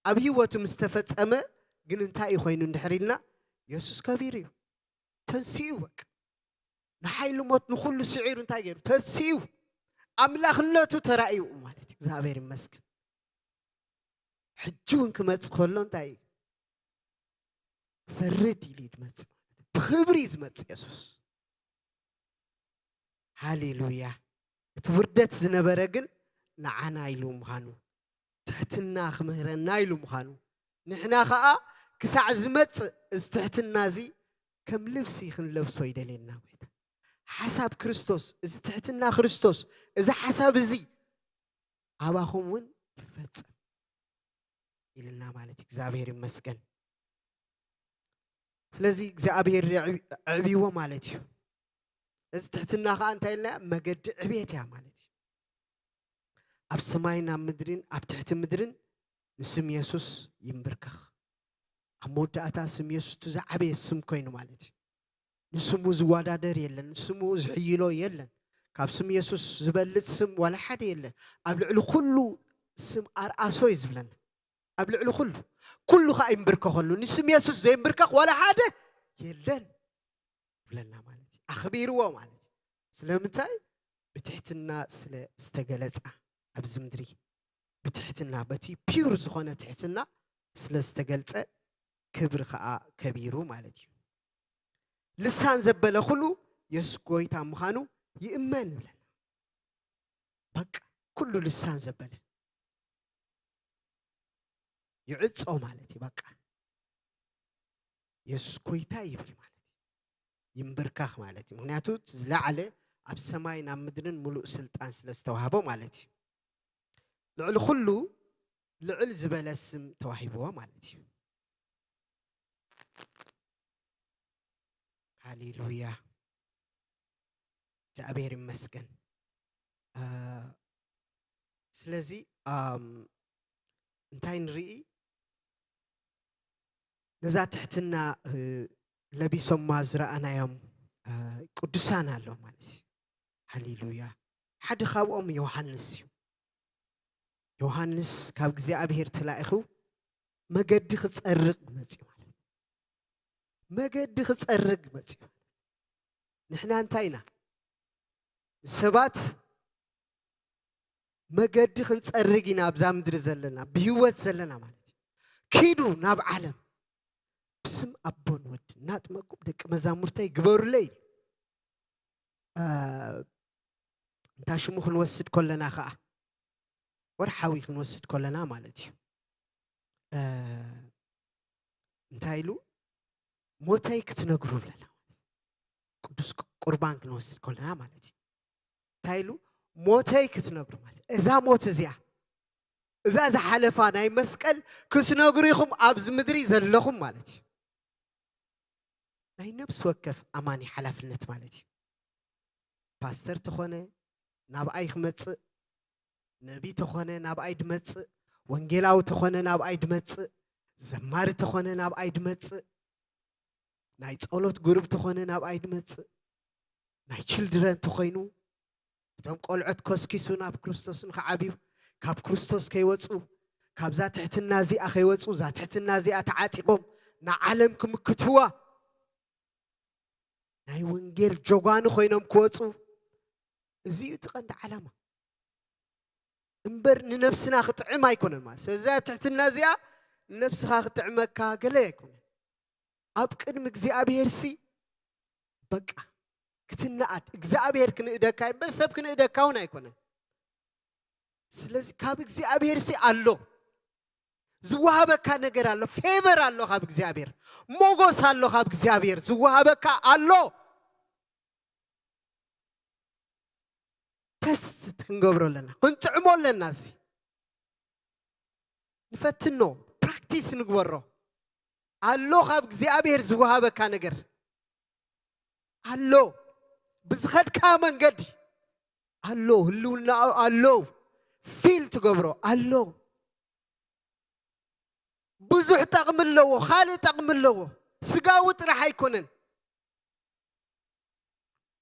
ኣብ ህይወቱ ምስ ተፈጸመ፣ ግን እንታይ እዩ ኮይኑ እንድሕር ኢልና፣ የሱስ ከቢሩ እዩ። ተንሲኡ በቃ። ንሓይሊ ሞት ንኹሉ ስዒሩ እንታይ ገይሩ? ተንሲኡ። ኣምላኽነቱ ተራእዩ ማለት እዩ። እግዚኣብሔር ይመስገን። ሕጂ እውን ክመጽእ ከሎ እንታይ እዩ? ክፈርድ ኢሉ እዩ ዝመጽእ። ብኽብሪ እዩ ዝመጽእ የሱስ። ሃሌሉያ። እቲ ውርደት ዝነበረ ግን ንዓና ኢሉ ምዃኑ፣ ትሕትና ክምህረና ኢሉ ምዃኑ፣ ንሕና ኸኣ ክሳዕ ዝመጽእ እዚ ትሕትና እዚ ከም ልብሲ ክንለብሶ ይደልየና ጎይታ። ሓሳብ ክርስቶስ፣ እዚ ትሕትና ክርስቶስ፣ እዚ ሓሳብ እዚ ኣባኹም እውን ይፈጸም ኢልና ማለት እዩ። እግዚኣብሔር ይመስገን። ስለዚ እግዚኣብሔር የዕብ-፣ ኣዕብይዎ ማለት እዩ። እዚ ትሕትና ኸዓ እንታይ ኢልና? መገዲ ዕቤት እያ ማለት እዩ። ኣብ ሰማይን ኣብ ምድርን፣ ኣብ ትሕቲ ምድርን ንስም የሱስ ይንብርከኽ። ኣብ መወዳእታ ስም የሱስ እቲ ዝዓበየ ስም ኮይኑ ማለት እዩ። ንስሙ ዝወዳደር የለን፣ ንስሙ ዝሕይሎ የለን። ካብ ስም የሱስ ዝበልጽ ስም ዋላ ሓደ የለን። ኣብ ልዕሊ ኩሉ ስም ኣርኣሶ እዩ ዝብለና። ኣብ ልዕሊ ኩሉ፣ ኩሉ ኸኣ ይንብርከኸሉ። ንስም የሱስ ዘይንብርከኽ ዋላ ሓደ የለን ይብለና ማለት እዩ። ኣኽቢርዎ ማለት እዩ። ስለምንታይ? ብትሕትና ስለ ዝተገለጻ ኣብዚ ምድሪ። ብትሕትና፣ በቲ ፒውር ዝኾነ ትሕትና ስለ ዝተገልጸ ክብሪ ኸኣ ከቢሩ ማለት እዩ። ልሳን ዘበለ ኩሉ የሱስ ጎይታ ምዃኑ ይእመን ይብለና። በቃ ኩሉ ልሳን ዘበለ ይዕጾ ማለት እዩ። በቃ የሱስ ጎይታ ይብል ማለት እዩ። ይንብርካኽ ማለት እዩ። ምኽንያቱ እቲ ዝለዓለ ኣብ ሰማይን ኣብ ምድርን ምሉእ ስልጣን ስለ ዝተዋህቦ ማለት እዩ። ልዕሊ ኩሉ ልዕል ዝበለ ስም ተዋሂብዎ ማለት እዩ። ሃሌሉያ። እግዚኣብሔር ይመስገን። ስለዚ እንታይ ንርኢ? ነዛ ትሕትና ለቢሶማ ዝረኣናዮም ቅዱሳን ኣሎ ማለት እዩ። ሃሌሉያ። ሓደ ካብኦም ዮሃንስ እዩ። ዮሃንስ ካብ እግዚኣብሔር ተላኢኹ መገዲ ክጸርግ መጽዩ ማለት፣ መገዲ ክጸርግ መጽዩ። ንሕና እንታይ ኢና? ሰባት መገዲ ክንጸርግ ኢና ኣብዛ ምድሪ ዘለና፣ ብህይወት ዘለና ማለት እዩ። ኪዱ ናብ ዓለም ብስም ኣቦን ወድን እናጥመቅኩም ደቂ መዛሙርተይ ግበሩለይ። እንታ ሽሙ ክንወስድ ከለና ከዓ፣ ወርሓዊ ክንወስድ ከለና ማለት እዩ። እንታይ ኢሉ? ሞተይ ክትነግሩ ብለና፣ ቅዱስ ቁርባን ክንወስድ ከለና ማለት እዩ። እንታይ ኢሉ? ሞተይ ክትነግሩ ማለት፣ እዛ ሞት እዚኣ፣ እዛ ዝሓለፋ ናይ መስቀል ክትነግሩ ኢኹም ኣብዚ ምድሪ ዘለኹም ማለት እዩ። ናይ ነብሲ ወከፍ ኣማኒ ሓላፍነት ማለት እዩ። ፓስተር ተኾነ ናብኣይ ክመጽእ፣ ነቢ ተኾነ ናብኣይ ድመጽእ፣ ወንጌላዊ ተኾነ ናብኣይ ድመጽእ፣ ዘማሪ ተኾነ ናብኣይ ድመጽእ፣ ናይ ጸሎት ጉሩብ ተኾነ ናብኣይ ድመጽእ፣ ናይ ችልድረን ተኾይኑ፣ እቶም ቆልዑት ኮስኪሱ ናብ ክርስቶስ ንኽዓብዩ፣ ካብ ክርስቶስ ከይወጹ፣ ካብዛ ትሕትና እዚኣ ከይወጹ፣ እዛ ትሕትና እዚኣ ተዓጢቖም ንዓለም ክምክትዋ፣ ናይ ወንጌል ጀጓኑ ኮይኖም ክወጹ፣ እዚ እዩ እቲ ቀንዲ ዓላማ። እምበር ንነብስና ክጥዕም ኣይኮነን ማለት። ስለዚ ትሕትና እዚኣ ንነብስኻ ክጥዕመካ ገለ ኣይኮነን። ኣብ ቅድሚ እግዚኣብሔር ሲ በቃ ክትነኣድ፣ እግዚኣብሔር ክንእደካ እምበር ሰብ ክንእደካ እውን ኣይኮነን። ስለዚ ካብ እግዚኣብሔር ሲ ኣሎ፣ ዝወሃበካ ነገር ኣሎ፣ ፌቨር ኣሎ ካብ እግዚኣብሔር፣ ሞጎስ ኣሎ ካብ እግዚኣብሔር ዝወሃበካ ኣሎ። ተስት ክንገብሮ ኣለና፣ ክንጥዕሞ ኣለና። እዚ ንፈትኖ፣ ፕራክቲስ ንግበሮ። ኣሎ ካብ እግዚኣብሔር ዝወሃበካ ነገር ኣሎ፣ ብዝኸድካ መንገዲ ኣሎ፣ ህልውና ኣሎ፣ ፊል ትገብሮ ኣሎ። ብዙሕ ጠቕሚ ኣለዎ፣ ካልእ ጠቕሚ ኣለዎ። ስጋዊ ጥራሕ ኣይኮነን።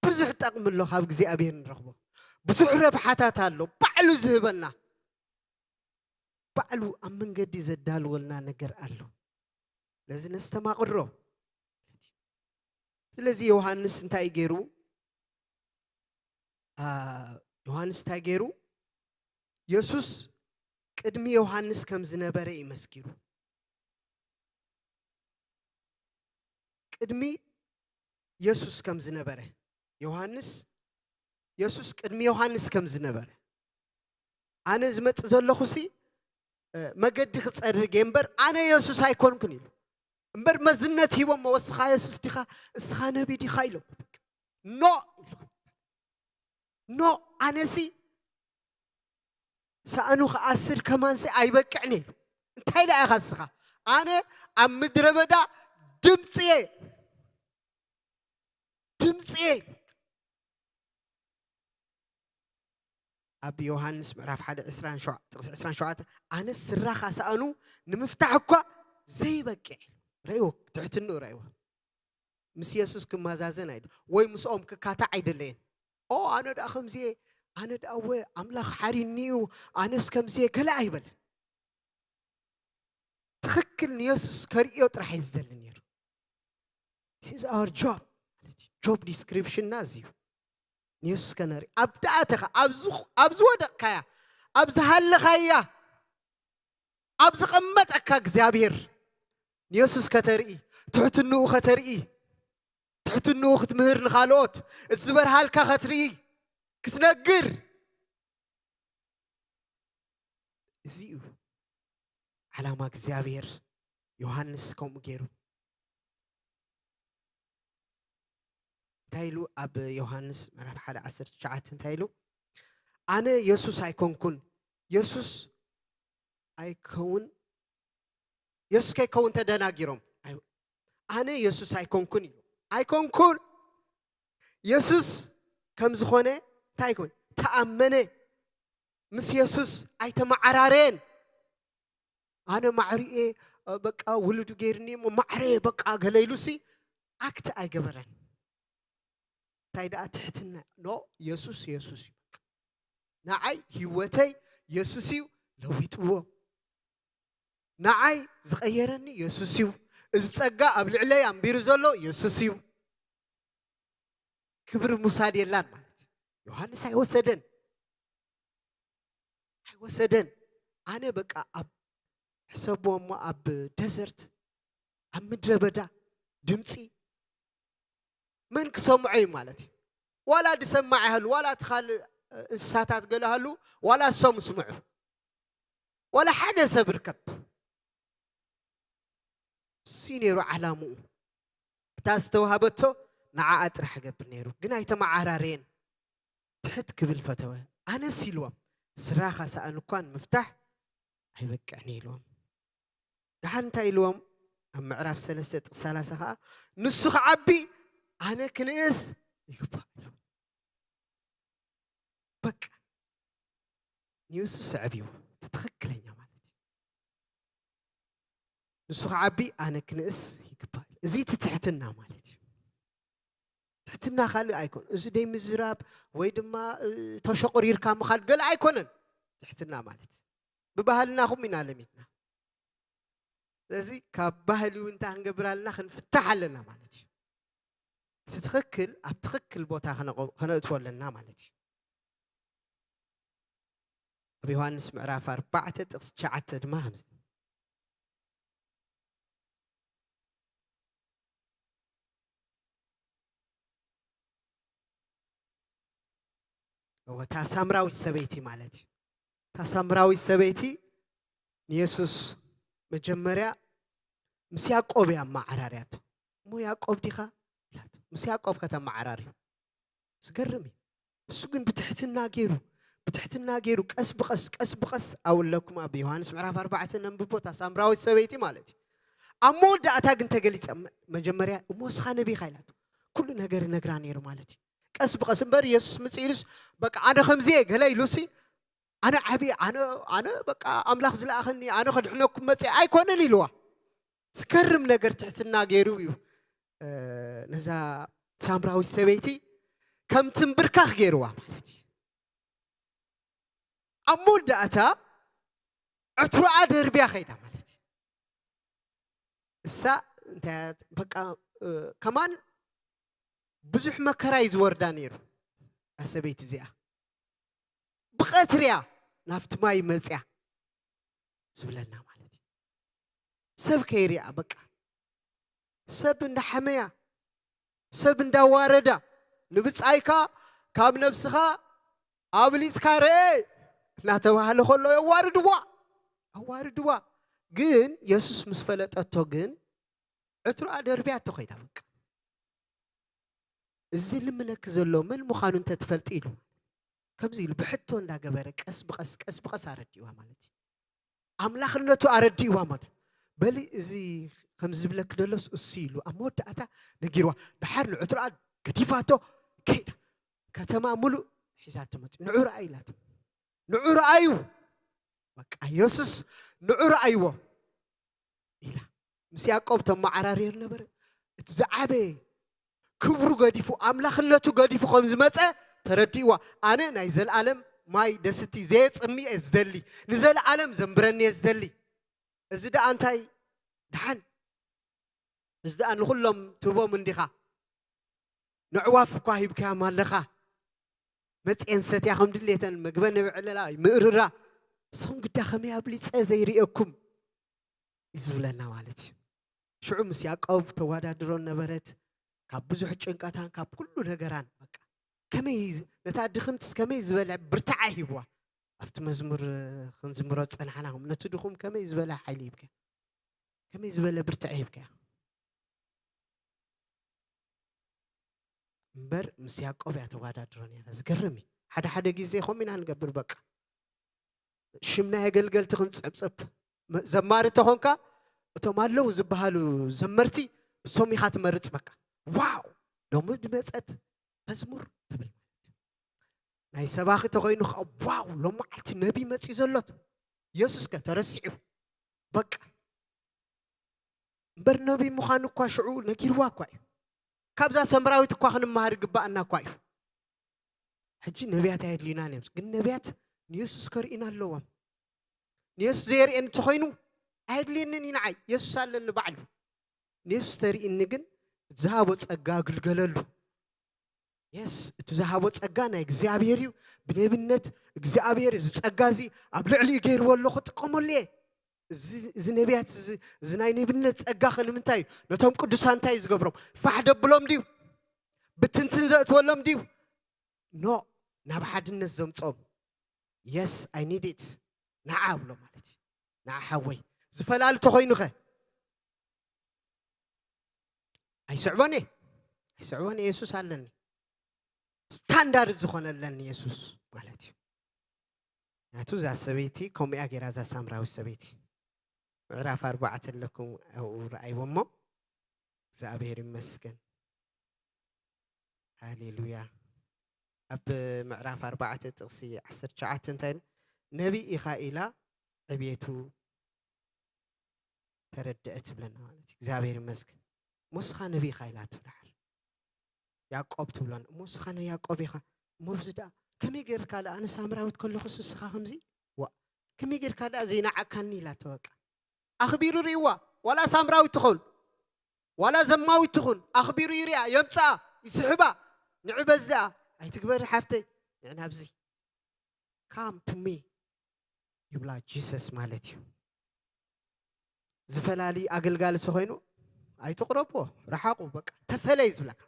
ብዙሕ ጠቕሚ ኣሎ ካብ እግዚኣብሔር ንረኽቦ። ብዙሕ ረብሓታት ኣሎ። ባዕሉ ዝህበና፣ ባዕሉ ኣብ መንገዲ ዘዳልወልና ነገር ኣሎ። ነዚ ነስተማቕሮ። ስለዚ ዮሃንስ እንታይ ገይሩ? አ፣ ዮሃንስ እንታይ ገይሩ? የሱስ ቅድሚ ዮሃንስ ከም ዝነበረ እዩ መስኪሩ። ቅድሚ የሱስ ከም ዝነበረ፣ ዮሃንስ፣ የሱስ ቅድሚ ዮሃንስ ከም ዝነበረ፣ ኣነ ዝመጽእ ዘለኹሲ፣ እ፣ መገዲ ክጸርግ እየ እምበር ኣነ የሱስ ኣይኮንኩን ኢሉ። እምበር መዝነት ሂቦሞ፣ "ወስኻ የሱስ ዲኻ? እስኻ ነቢ ዲኻ?" ኢሎም። "ኖ" ኢሉ። "ኖ፣ ኣነሲ ሳእኑ ክኣስር ከማንሲ ኣይበቅዕን" ኢሉ። "እንታይ ደኣ ኢኻ እስኻ?" "ኣነ ኣብ ምድረ በዳ ድምጺ እየ፣ ድምጺ እየ" ኢሉ። ኣብ ዮሃንስ ምዕራፍ ሓደ ዕስራን ሸውዓተ፣ ጥቕሲ ዕስራን ሸውዓተ፣ "ኣነ ስራኻ ሳእኑ ንምፍታሕ እኳ ዘይበቅዕ" ኢሉ። ረእይዎ፣ ትሕትንኡ ረእይዎ። ምስ የሱስ ክመዛዘን ኣይደ-፣ ወይ ምስኦም ክካታዕ ኣይደለየን። "ኦ፣ ኣነ ደኣ ከምዚ እየ፣ ኣነ ደኣ እወ፣ ኣምላኽ ሓሪኒ እዩ፣ ኣነስ ከምዚ እየ" ገለ ኣይበለን። ትኽክል ንየሱስ ከርእዮ ጥራሕ እዩ ዝደሊ ነይሩ። This is our job ማለት እዩ። ጆብ ዲስክሪፕሽንና እዚ እዩ። ንየሱስ ከነርኢ። ኣብ ደኣተኻ፣ ኣብ ዝ-፣ ኣብ ዝወደቕካያ፣ ኣብ ዝሃለኻያ፣ ኣብ ዝቐመጠካ እግዚኣብሔር ንየሱስ ከተርኢ፣ ትሕትንኡ ከተርኢ፣ ትሕትንኡ ክትምህር ንኻልኦት፣ እቲ ዝበርሃልካ ከትርኢ፣ ክትነግር። እዚ እዩ ዓላማ እግዚኣብሔር። ዮሃንስ ከምኡ ገይሩ። እንታይ ኢሉ ኣብ ዮሃንስ ምዕራፍ ሓደ ዓሰርተ ትሽዓተ እንታይ ኢሉ? "ኣነ የሱስ ኣይኮንኩን፣ የሱስ ኣይከውን፣ የሱስ ከይከውን ተደናጊሮም። ኣይ-፣ ኣነ የሱስ ኣይኮንኩን ኢሉ። ኣይኮንኩን። የሱስ ከም ዝኾነ እንታይ ይኮን? ተኣመነ። ምስ የሱስ ኣይተመዓራረየን። ኣነ ማዕሪኤ፣ እ፣ በቃ ውሉዱ ገይርኒ እሞ ማዕረ በቃ ገለ ኢሉሲ ኣክት ኣይገበረን። እንታይ ደኣ ትሕትና። ኖ፣ የሱስ፣ የሱስ እዩ። ንዓይ ህይወተይ የሱስ እዩ ለዊጥዎ። ንዓይ ዝቐየረኒ የሱስ እዩ። እዚ ጸጋ ኣብ ልዕለይ ኣንቢሩ ዘሎ የሱስ እዩ። ክብሪ ምውሳድ የላን ማለት እዩ። ዮሃንስ ኣይወሰደን። ኣይወሰደን። ኣነ በቃ ኣብ፣ ሕሰብዎ እሞ ኣብ ደዘርት፣ ኣብ ምድረ በዳ ድምፂ መን ክሰምዖ እዩ ማለት እዩ? ዋላ ድሰማዕ ይሃሉ፣ ዋላ እቲ ካልእ እንስሳታት ገለ ሃሉ፣ ዋላ እሶም ስምዑ። ዋላ ሓደ ሰብ ርከብ። እሱ ነይሩ ዓላምኡ። እታ ዝተዋህበቶ ንዓኣ ጥራሕ ገብር ነይሩ። ግን ኣይተመዓራረየን። ትሕት ክብል ፈተወ። ኣነስ ኢልዎም፣ ስራኻ ሰኣን እኳ ንምፍታሕ ኣይበቅዕን ኢልዎም። ደሓን እንታይ ኢልዎም? ኣብ ምዕራፍ ሰለስተ ጥቕሲ ሰላሳ ኸዓ፣ "ንሱ ክዓቢ ኣነ ክንእስ ይግባእ" ኢሉ። በቃ ንየሱስ ስዕብ እዩ። እቲ ትኽክለኛ ማለት እዩ። ንሱ ክዓቢ ኣነ ክንእስ ይግባእ። እዚ እቲ ትሕትና ማለት እዩ። ትሕትና ካልእ ኣይኮን። እዚ ደይ ምዝራብ ወይ ድማ፣ እ፣ ተሸቑሪርካ ምኻድ ገለ ኣይኮነን። ትሕትና ማለት ብባህልና ኹም ኢና ለሚትና። ስለዚ ካብ ባህሊ እውን እንታይ ክንገብር ኣለና? ክንፍታሕ ኣለና ማለት እዩ። እቲ ትኽክል ኣብ ትኽክል ቦታ ከነቆ-፣ ከነእትዎ ኣለና ማለት እዩ። ኣብ ዮሃንስ ምዕራፍ ኣርባዕተ ጥቕሲ ትሽዓተ ድማ ከምዚ፣ እወ፣ እታ ሳምራዊት ሰበይቲ ማለት እዩ። እታ ሳምራዊት ሰበይቲ ንየሱስ መጀመርያ ምስ ያዕቆብ እያ ኣመዓራርያቶ። "እሞ ያዕቆብ ዲኻ?" ኢላቶ። ምስ ያዕቆብ ከተመዓራሪ። ዝገርም እዩ። እሱ ግን ብትሕትና ገይሩ፣ ብትሕትና ገይሩ፣ ቀስ ብቐስ፣ ቀስ ብቐስ፣ ኣውለኩም ኣብ ዮሃንስ ምዕራፍ ኣርባዕተ ነንብቦ፣ እታ ሳምራዊት ሰበይቲ ማለት እዩ። ኣብ መወዳእታ ግን ተገሊጸ። መ-፣ መጀመርያ፣ "እሞ እስኻ ነቢኻ?" ኢላቶ። ኩሉ ነገር ይነግራ ነይሩ ማለት እዩ። ቀስ ብቐስ እምበር፣ የሱስ ምጽእ ኢሉስ፣ "በቃ፣ ኣነ ከምዚ እየ" ገለ ኢሉሲ፣ "ኣነ ዓቢ፣ ኣነ፣ ኣነ፣ በቃ፣ ኣምላኽ ዝለኣኸኒ፣ ኣነ ከድሕነኩም መጽእ ኣይኮነን" ኢልዋ። ዝገርም ነገር ትሕትና ገይሩ እዩ፣ እ፣ ነዛ ሳምራዊት ሰበይቲ ከም ትንብርካኽ ገይርዋ ማለት እዩ። ኣብ መወዳእታ ዕትሮኣ ደርብያ ኸይዳ ማለት እዩ። እሳ እንታይ እያ፣ በቃ፣ እ፣ ከማን ብዙሕ መከራ እዩ ዝወርዳ ነይሩ። እዛ ሰበይቲ እዚኣ ብቐትርያ ናብቲ ማይ መጽያ ዝብለና ማለት እዩ። ሰብ ከይሪኣ በቃ፣ ሰብ እንዳሓመያ፣ ሰብ እንዳዋረዳ፣ "ንብጻይካ ካብ ነብስኻ ኣብሊጽካ ርአ" እናተባህለ ከሎ የዋርድዋ፣ ኣዋርድዋ። ግን የሱስ ምስ ፈለጠቶ ግን ዕትሮኣ ደርብያቶ ኸይዳ በቃ። "እዚ ልምነኪ ዘሎ መን ምዃኑ እንተ ትፈልጢ" ኢሉ፣ ከምዚ ኢሉ ብሕቶ እንዳገበረ ቀስ ብቐስ፣ ቀስ ብቐስ ኣረዲእዋ ማለት እዩ። ኣምላኽነቱ ኣረዲእዋ ማለት። "በሊ፣ እዚ ከም ዝብለኪ ደሎስ እሱ" ኢሉ ኣብ መወዳእታ ነጊርዋ። ደሓር ንዕትሮኣ ገዲፋቶ ከይዳ። ከተማ ሙሉእ ሒዛቶ መጽ-፣ "ንዑ ረኣዩ" ኢላቶ። "ንዑ ረኣዩ፣ በቃ የሱስ ንዑ ረኣይዎ" ኢላ ምስ ያዕቆብ ተመዓራርየሉ ነበረ። እቲ ዝዓበየ ክብሩ ገዲፉ፣ ኣምላኽነቱ ገዲፉ ከም ዝመጸ ተረዲእዋ። "ኣነ ናይ ዘለኣለም ማይ ደስቲ ዘየጽሚ እየ ዝደሊ፣ ንዘለኣለም ዘንብረኒ እየ ዝደሊ። እዚ ደኣ እንታይ ደሓን፣ እዚ ደኣ ንኹሎም ትህቦም እንዲኻ፣ ነዕዋፍ እኳ ሂብካዮም ኣለኻ፣ መጽኤን ሰትያ ከም ድሌተን፣ መግበን የብዕለላ፣ ምእርራ፣ ንስኹም ግዳ ከመይ ኣብሊጸ ዘይርእየኩም" እዩ ዝብለና ማለት እዩ። ሽዑ ምስ ያዕቆብ ተወዳድሮን ነበረት፣ ካብ ብዙሕ ጭንቀታን ካብ ኩሉ ነገራን። በቃ፣ ከመይ ዝ-፣ ነታ ድኽምትስ ከመይ ዝበለ ብርታዐ ሂብዋ። ኣብቲ መዝሙር ክንዝምሮ ዝጸናሕና፣ ነቲ ድኹም ከመይ ዝበለ ሓይሊ ሂብካ፣ ከመይ ዝበለ ብርታዐ ሂብካ። እምበር ምስ ያዕቆብ እያ ተወዳድሮ ነይራ። ዝገርም እዩ። ሓደ ሓደ ግዜ ከምኡ ኢና ንገብር። በቃ፣ ሽም ናይ ኣገልገልቲ ክንጽብጽብ፣ ዘማሪ ተኾንካ እቶም ኣለዉ ዝበሃሉ ዘመርቲ እሶም ኢኻ ትመርጽ። በቃ ዋው፣ ሎሚ ድመጸት መዝሙር ትብል። ናይ ሰባኺ ተኾይኑ ከዓ ዋው፣ ሎም መዓልቲ ነቢ መጺኡ ዘሎት። የሱስ ከ ተረሲዑ። በቃ እምበር ነቢ ምዃኑ እኳ ሽዑ ነጊርዋ እኳ እዩ። ካብዛ ሰምራዊት እኳ ክንመሃር ይግባኣና እኳ እዩ። ሕጂ ነቢያት ኣየድልዩናን እዮም፣ ግን ነቢያት ንየሱስ ከርእዩና ኣለዎም። ንየሱስ ዘየርእየኒ እንተኾይኑ ኣየድልየንን እዩ ንዓይ፣ የሱስ ኣለኒ ባዕሉ። ንየሱስ ተርእይኒ ግን ዝሃቦ ጸጋ ግልገለሉ። የስ፣ እቲ ዝሃቦ ጸጋ ናይ እግዚኣብሔር እዩ። ብነብነት እግዚኣብሔር እዚ ጸጋ እዚ ኣብ ልዕሊኡ ገይርዎ ኣሎ፣ ክጥቀመሉ እየ። እዚ ነቢያት እዚ ናይ ነብነት ጸጋ ከ ንምንታይ እዩ? ነቶም ቅዱሳን እንታይ እዩ ዝገብሮም? ፋሕ ደብሎም ድዩ? ብትንትን ዘእትወሎም ድዩ? ኖ፣ ናብ ሓድነት ዘምጾም። የስ፣ ኣይ ኒድ ኢት። ንዓ ብሎ ማለት እዩ። ንዓ ሓወይ፣ ዝፈላሊ ተኾይኑኸ? ኣይስዕቦን እየ፣ ኣይስዕቦን እየ፣ የሱስ ኣለኒ። ስታንዳርድ ዝኾነ ኣለኒ የሱስ ማለት እዩ። ምክንያቱ እዛ ሰበይቲ ከምኡ እያ ገይራ፣ እዛ ሳምራዊት ሰበይቲ። ምዕራፍ ኣርባዕተ ኣለኩም ኣብኡ ረኣይዎ እሞ፣ እግዚኣብሔር ይመስገን። ሃሌሉያ። ኣብ ምዕራፍ ኣርባዕተ ጥቕሲ ዓሰርተ ትሽዓተ እንታይ ኢሉ? ነቢ ኢኻ ኢላ ዕብየቱ ተረድአ ትብለና ማለት እዩ። እግዚኣብሔር ይመስገን። እሞ ንስኻ ነቢ ኢኻ ኢላቶ ደሓር ያዕቆብ ትብሎ። እሞ ንስኻ ናይ ያዕቆብ ኢኻ። እሞ ብዚ ደኣ ከመይ ጌርካ ደኣ ኣነ ሳምራዊት ከለኹስ ንስኻ ከምዚ? ዋ፣ ከመይ ጌርካ ደኣ ዘይነዓካኒ ኢላቶ። በቃ ኣኽቢሩ ርእይዋ። ዋላ ሳምራዊት ትኹን ዋላ ዘማዊት ትኹን ኣኽቢሩ ይርያ፣ የምጽኣ፣ ይስሕባ። ንዒ በዚ ደኣ ኣይትግበሪ ሓፍተይ፣ ንዕና ኣብዚ ካም ቱ ሚ ይብላ ጂሰስ ማለት እዩ። ዝፈላሊ ኣገልጋሊ ተኾይኑ ኣይትቕረብዎ፣ ረሓቑ። በቃ ተፈለይ ዝብለካ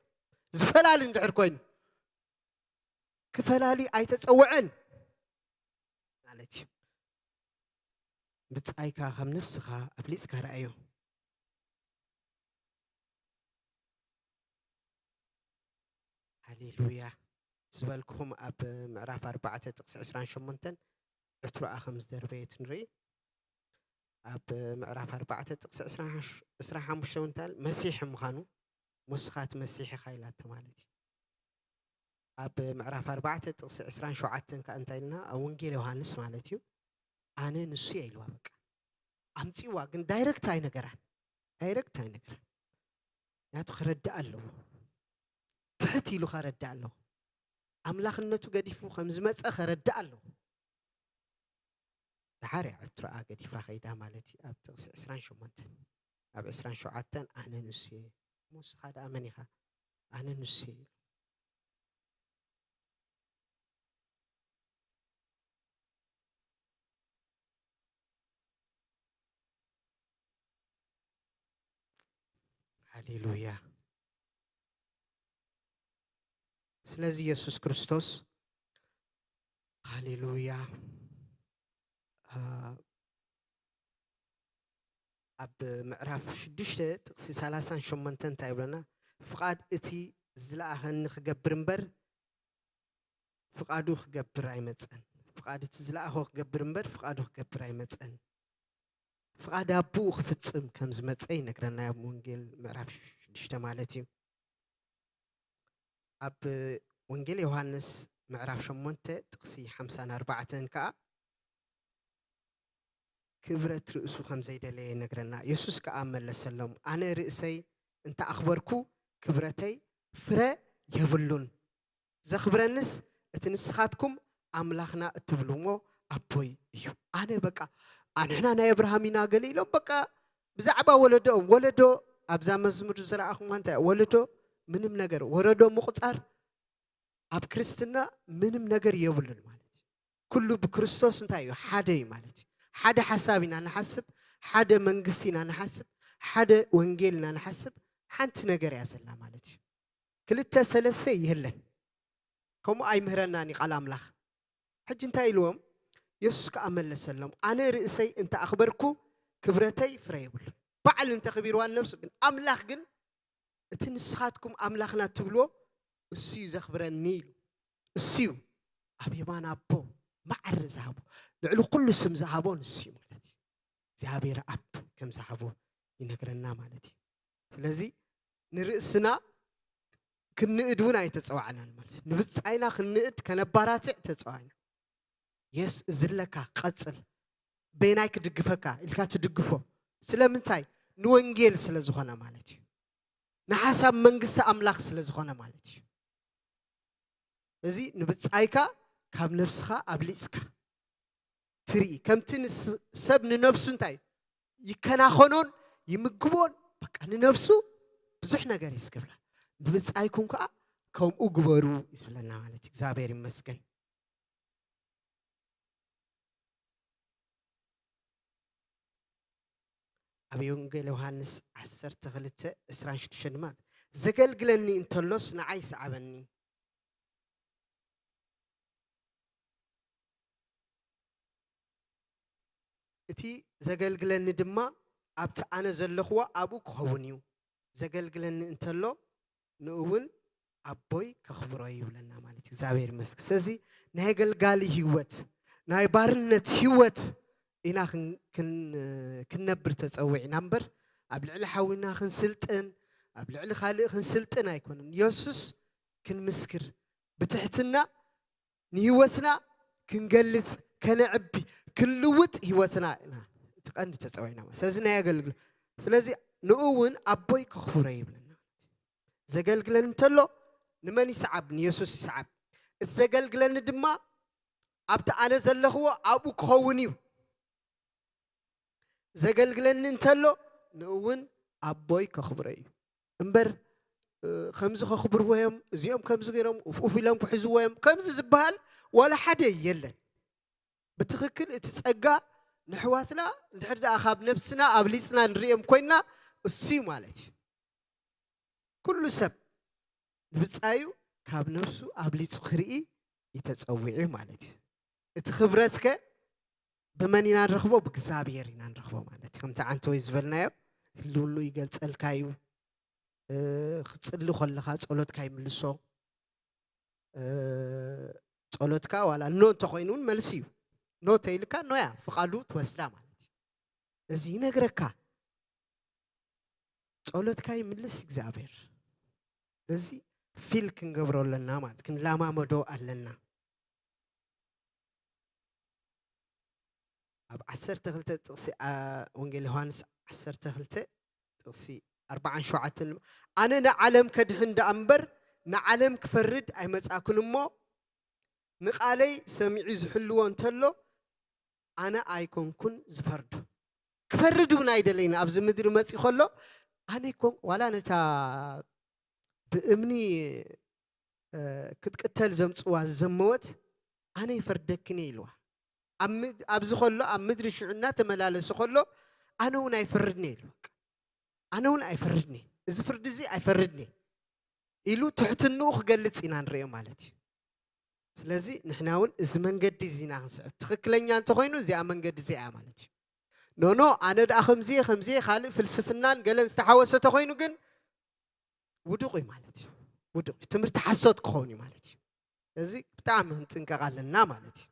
ዝፈላሊ እንድሕር ኮይኑ ክፈላሊ ኣይተጸውዐን ማለት እዩ። ብጻይካ ከም ነፍስኻ ኣብሊጽካ ረኣዮ። ሃሌሉያ። ዝበልኩኹም ኣብ ምዕራፍ ኣርባዕተ ጥቕሲ ዕስራን ሸሞንተን ዕትሮኣ ከም ዝደርበየት ንርኢ። ኣብ ምዕራፍ ኣርባዕተ ጥቕሲ ዕስራ፣ ዕስራ ሓሙሽተ እውን እንታይ ኢሉ? መሲሕ ምዃኑ፣ "ንስኻ እቲ መሲሕ ኢኻ" ኢላቶ ማለት እዩ። ኣብ ምዕራፍ ኣርባዕተ ጥቕሲ ዕስራን ሸውዓተን ከኣ እንታይ ኢልና? ኣብ ወንጌል ዮሃንስ ማለት እዩ፣ "ኣነ ንሱ እየ" ኢልዋ። በቃ ኣምጺዋ፣ ግን ዳይረክት ኣይነገራን። ዳይረክት ኣይነገራን። ምክንያቱ ክረዳእ ኣለዎ። ትሕት ኢሉ ከረዳእ ኣለዎ። ኣምላኽነቱ ገዲፉ ከም ዝመጸ ከረዳእ ኣለዎ። ደሓር እያ ዕትሮኣ ገዲፋ ከይዳ ማለት እዩ። ኣብ ጥቕሲ ዕስራን ሸሞንተን፣ ኣብ ዕስራን ሸውዓተን "ኣነ ንሱ እየ"። እሞ ንስኻ ደኣ መን ኢኻ? "ኣነ ንሱ እየ" ኢሉ። ሃሌሉያ። ስለዚ የሱስ ክርስቶስ፣ ሃሌሉያ፣ አ፣ ኣብ ምዕራፍ ሽዱሽተ ጥቕሲ ሰላሳን ሸሞንተን እንታይ ይብለና? "ፍቓድ እቲ ዝለኣኸኒ ክገብር እምበር፣ ፍቓዱ ክገብር ኣይመጸን። ፍቓድ እቲ ዝለኣኾ ክገብር እምበር፣ ፍቓዱ ክገብር ኣይመጸን። ፍቓድ ኣቦኡ ክፍጽም ከም ዝመጸ" ይነግረና፣ ኣብ ወንጌል ምዕራፍ ሽዱሽተ ማለት እዩ። ኣብ ወንጌል ዮሃንስ ምዕራፍ ሸሞንተ ጥቕሲ ሓምሳን ኣርባዕተን ከኣ ክብረት ርእሱ ከም ዘይደለየ ይነግረና። የሱስ ከኣ መለሰሎም፣ "ኣነ ርእሰይ እንተ ኣኽበርኩ ክብረተይ ፍረ የብሉን። ዘኽብረንስ እቲ ንስኻትኩም ኣምላኽና እትብልዎ ኣቦይ እዩ።" ኣነ በቃ፣ "ኣንሕና ናይ ኣብርሃም ኢና" ገለ ኢሎም በቃ ብዛዕባ ወለዶኦም፣ ወለዶ ኣብዛ መዝሙር ዝረኣኹምዋ እንታይ እያ? ወለዶ ምንም ነገር፣ ወረዶ ምቑጻር ኣብ ክርስትና ምንም ነገር የብሉን ማለት እዩ። ኩሉ ብክርስቶስ እንታይ እዩ? ሓደ እዩ ማለት እዩ። ሓደ ሓሳብ ኢና ንሓስብ፣ ሓደ መንግስቲ ኢና ንሓስብ፣ ሓደ ወንጌል ኢና ንሓስብ፣ ሓንቲ ነገር እያ ዘላ ማለት እዩ። ክልተ ሰለስተ የለን። ከምኡ ኣይምህረናን እዩ ቃል ኣምላኽ። ሕጂ እንታይ ኢልዎም? የሱስ ከኣ መለሰሎም፣ "ኣነ ርእሰይ እንተ ኣኽበርኩ ክብረተይ ፍረ የብሉን።" ባዕሉ እንተ ኣኽቢርዋ ንነብሱ፣ ግን ኣምላኽ ግን፣ "እቲ ንስኻትኩም ኣምላኽና እትብልዎ እሱ እዩ ዘኽብረኒ" ኢሉ። እሱ እዩ ኣብ የማን ኣቦ ማዕረ ዝሃቦ። ልዕሊ ኩሉ ስም ዝሃቦ ንሱ እዩ ማለት እዩ። እግዚኣብሔር ኣብ ከም ዝሃቦ ይነግረና ማለት እዩ። ስለዚ ንርእስና ክንእድ እውን ኣይተጸዋዕናን ማለት እዩ። ንብጻይና ክንእድ ከነባራትዕ ተጸዋዕና። የስ እዚ ኣለካ ቀጽል፣ በየናይ ክድግፈካ ኢልካ ትድግፎ። ስለምንታይ? ንወንጌል ስለ ዝኾነ ማለት እዩ። ንሓሳብ መንግስቲ ኣምላኽ ስለ ዝኾነ ማለት እዩ። እዚ ንብጻይካ ካብ ነብስኻ ኣብሊጽካ ትርኢ። ከምቲ ንስ- ሰብ ንነብሱ እንታይ ይከናኸኖን ይምግቦን፣ በቃ ንነብሱ ብዙሕ ነገር እዩ ዝገብራ። ንብጻይኩም ከኣ ከምኡ ግበሩ እዩ ዝብለና ማለት እዩ። እግዚኣብሔር ይመስገን። ኣብ ወንጌል ዮሃንስ ዓሰርተ ክልተ ዕስራን ሽዱሽተን ድማ፣ "ዘገልግለኒ እንተሎስ ንዓይ ይስዓበኒ፣ እቲ ዘገልግለኒ ድማ ኣብቲ ኣነ ዘለኽዎ ኣብኡ ክኸውን እዩ። ዘገልግለኒ እንተሎ ንኡ እውን ኣቦይ ከኽብሮ እዩ" ይብለና ማለት እዩ። እግዚኣብሔር ይመስገን። ስለዚ ናይ ኣገልጋሊ ህይወት፣ ናይ ባርነት ህይወት ኢና ክን- ክን- ክንነብር ተጸዊዕና እምበር፣ ኣብ ልዕሊ ሓዊና ክንስልጥን፣ ኣብ ልዕሊ ካልእ ክንስልጥን ኣይኮነን። የሱስ ክንምስክር፣ ብትሕትና ንህይወትና ክንገልጽ፣ ከነዕቢ፣ ክንልውጥ ህይወትና ኢና እቲ ቀንዲ ተጸዊዕና። ስለዚ ናይ ኣገልግሎ፣ ስለዚ ንኡ እውን ኣቦይ ከኽብሮ ይብለና። ዘገልግለን እንተሎ ንመን ይስዓብ? ንየሱስ ይስዓብ። እቲ ዘገልግለኒ ድማ ኣብቲ ኣነ ዘለኽዎ ኣብኡ ክኸውን እዩ። ዘገልግለኒ እንተሎ ንኡ እውን ኣቦይ ከኽብሮ እዩ። እምበር፣ እ፣ ከምዚ ከኽብርዎ እዮም፣ እዚኦም ከምዚ ገይሮም፣ ኡፍ ኡፍ ኢሎም ክሕዝዎ እዮም፣ ከምዚ ዝበሃል ዋላ ሓደ የለን። ብትኽክል እቲ ጸጋ ንሕዋትና እንድሕር ደኣ ካብ ነብስና ኣብሊጽና ንርእዮም ኮይንና፣ እሱ እዩ ማለት እዩ። ኩሉ ሰብ ንብጻዩ ካብ ነብሱ ኣብሊጹ ክርኢ እዩ ተጸዊዑ ማለት እዩ። እቲ ክብረትከ ብመን ኢና ንረኽቦ? ብእግዚኣብሔር ኢና ንረኽቦ ማለት እዩ። ከምቲ ዓንተወይ ዝበልናዮ፣ ህልውኑ ይገልጸልካ እዩ። እ፣ ክትጽሊ ከለኻ ጸሎትካ ይምልሶ። እ፣ ጸሎትካ ዋላ ኖ እንተኾይኑ እውን መልሲ እዩ። ኖ ተይልካ ኖያ፣ ፍቓዱ ትወስዳ ማለት እዩ። እዚ ይነግረካ። ጸሎትካ ይምልስ እግዚኣብሔር። ስለዚ ፊል ክንገብሮ ኣለና ማለት፣ ክንለማመዶ ኣለና። ኣብ ዓሰርተ ክልተ ጥቕሲ፣ ኣ፣ ወንጌል ዮሃንስ ዓሰርተ ክልተ ጥቕሲ ኣርባዓን ሸውዓተን፣ "ኣነ ንዓለም ከድሕን ደኣ እምበር ንዓለም ክፈርድ ኣይመጻእኩን እሞ፣ ንቓለይ ሰሚዑ ዝሕልዎ እንተሎ፣ ኣነ ኣይኮንኩን ዝፈርዶ።" ክፈርድ እውን ኣይደለይን። ኣብዚ ምድሪ መጺኡ ከሎ፣ ኣነ ኣይኮን-፣ ዋላ ነታ ብእምኒ፣ እ፣ ክትቅተል ዘምጽዋ ዝዘመወት፣ "ኣነ ይፈርደክን እየ" ኢልዋ። ኣብ ምድ-፣ ኣብዚ ከሎ፣ ኣብ ምድሪ ሽዑ እናተመላለሰ ከሎ፣ "ኣነ እውን ኣይፈርድን እየ" ኢልዋ። "ኣነ እውን ኣይፈርድን እየ፣ እዚ ፍርዲ እዚ ኣይፈርድን እየ" ኢሉ ትሕትንኡ ክገልጽ ኢና ንርእዮ ማለት እዩ። ስለዚ ንሕና እውን እዚ መንገዲ እዚ ኢና ክንስዕብ። ትኽክለኛ እንተኾይኑ እዚኣ መንገዲ እዚኣ እያ ማለት እዩ። ኖኖ፣ ኣነ ደኣ ከምዚ እየ፣ ከምዚ እየ፣ ካልእ ፍልስፍናን ገለን ዝተሓወሰ ተኾይኑ ግን ውዱቕ እዩ ማለት እዩ። ውዱቕ እዩ። ትምህርቲ ሓሶት ክኸውን እዩ ማለት እዩ። እዚ ብጣዕሚ ክንጥንቀቕ ኣለና ማለት እዩ።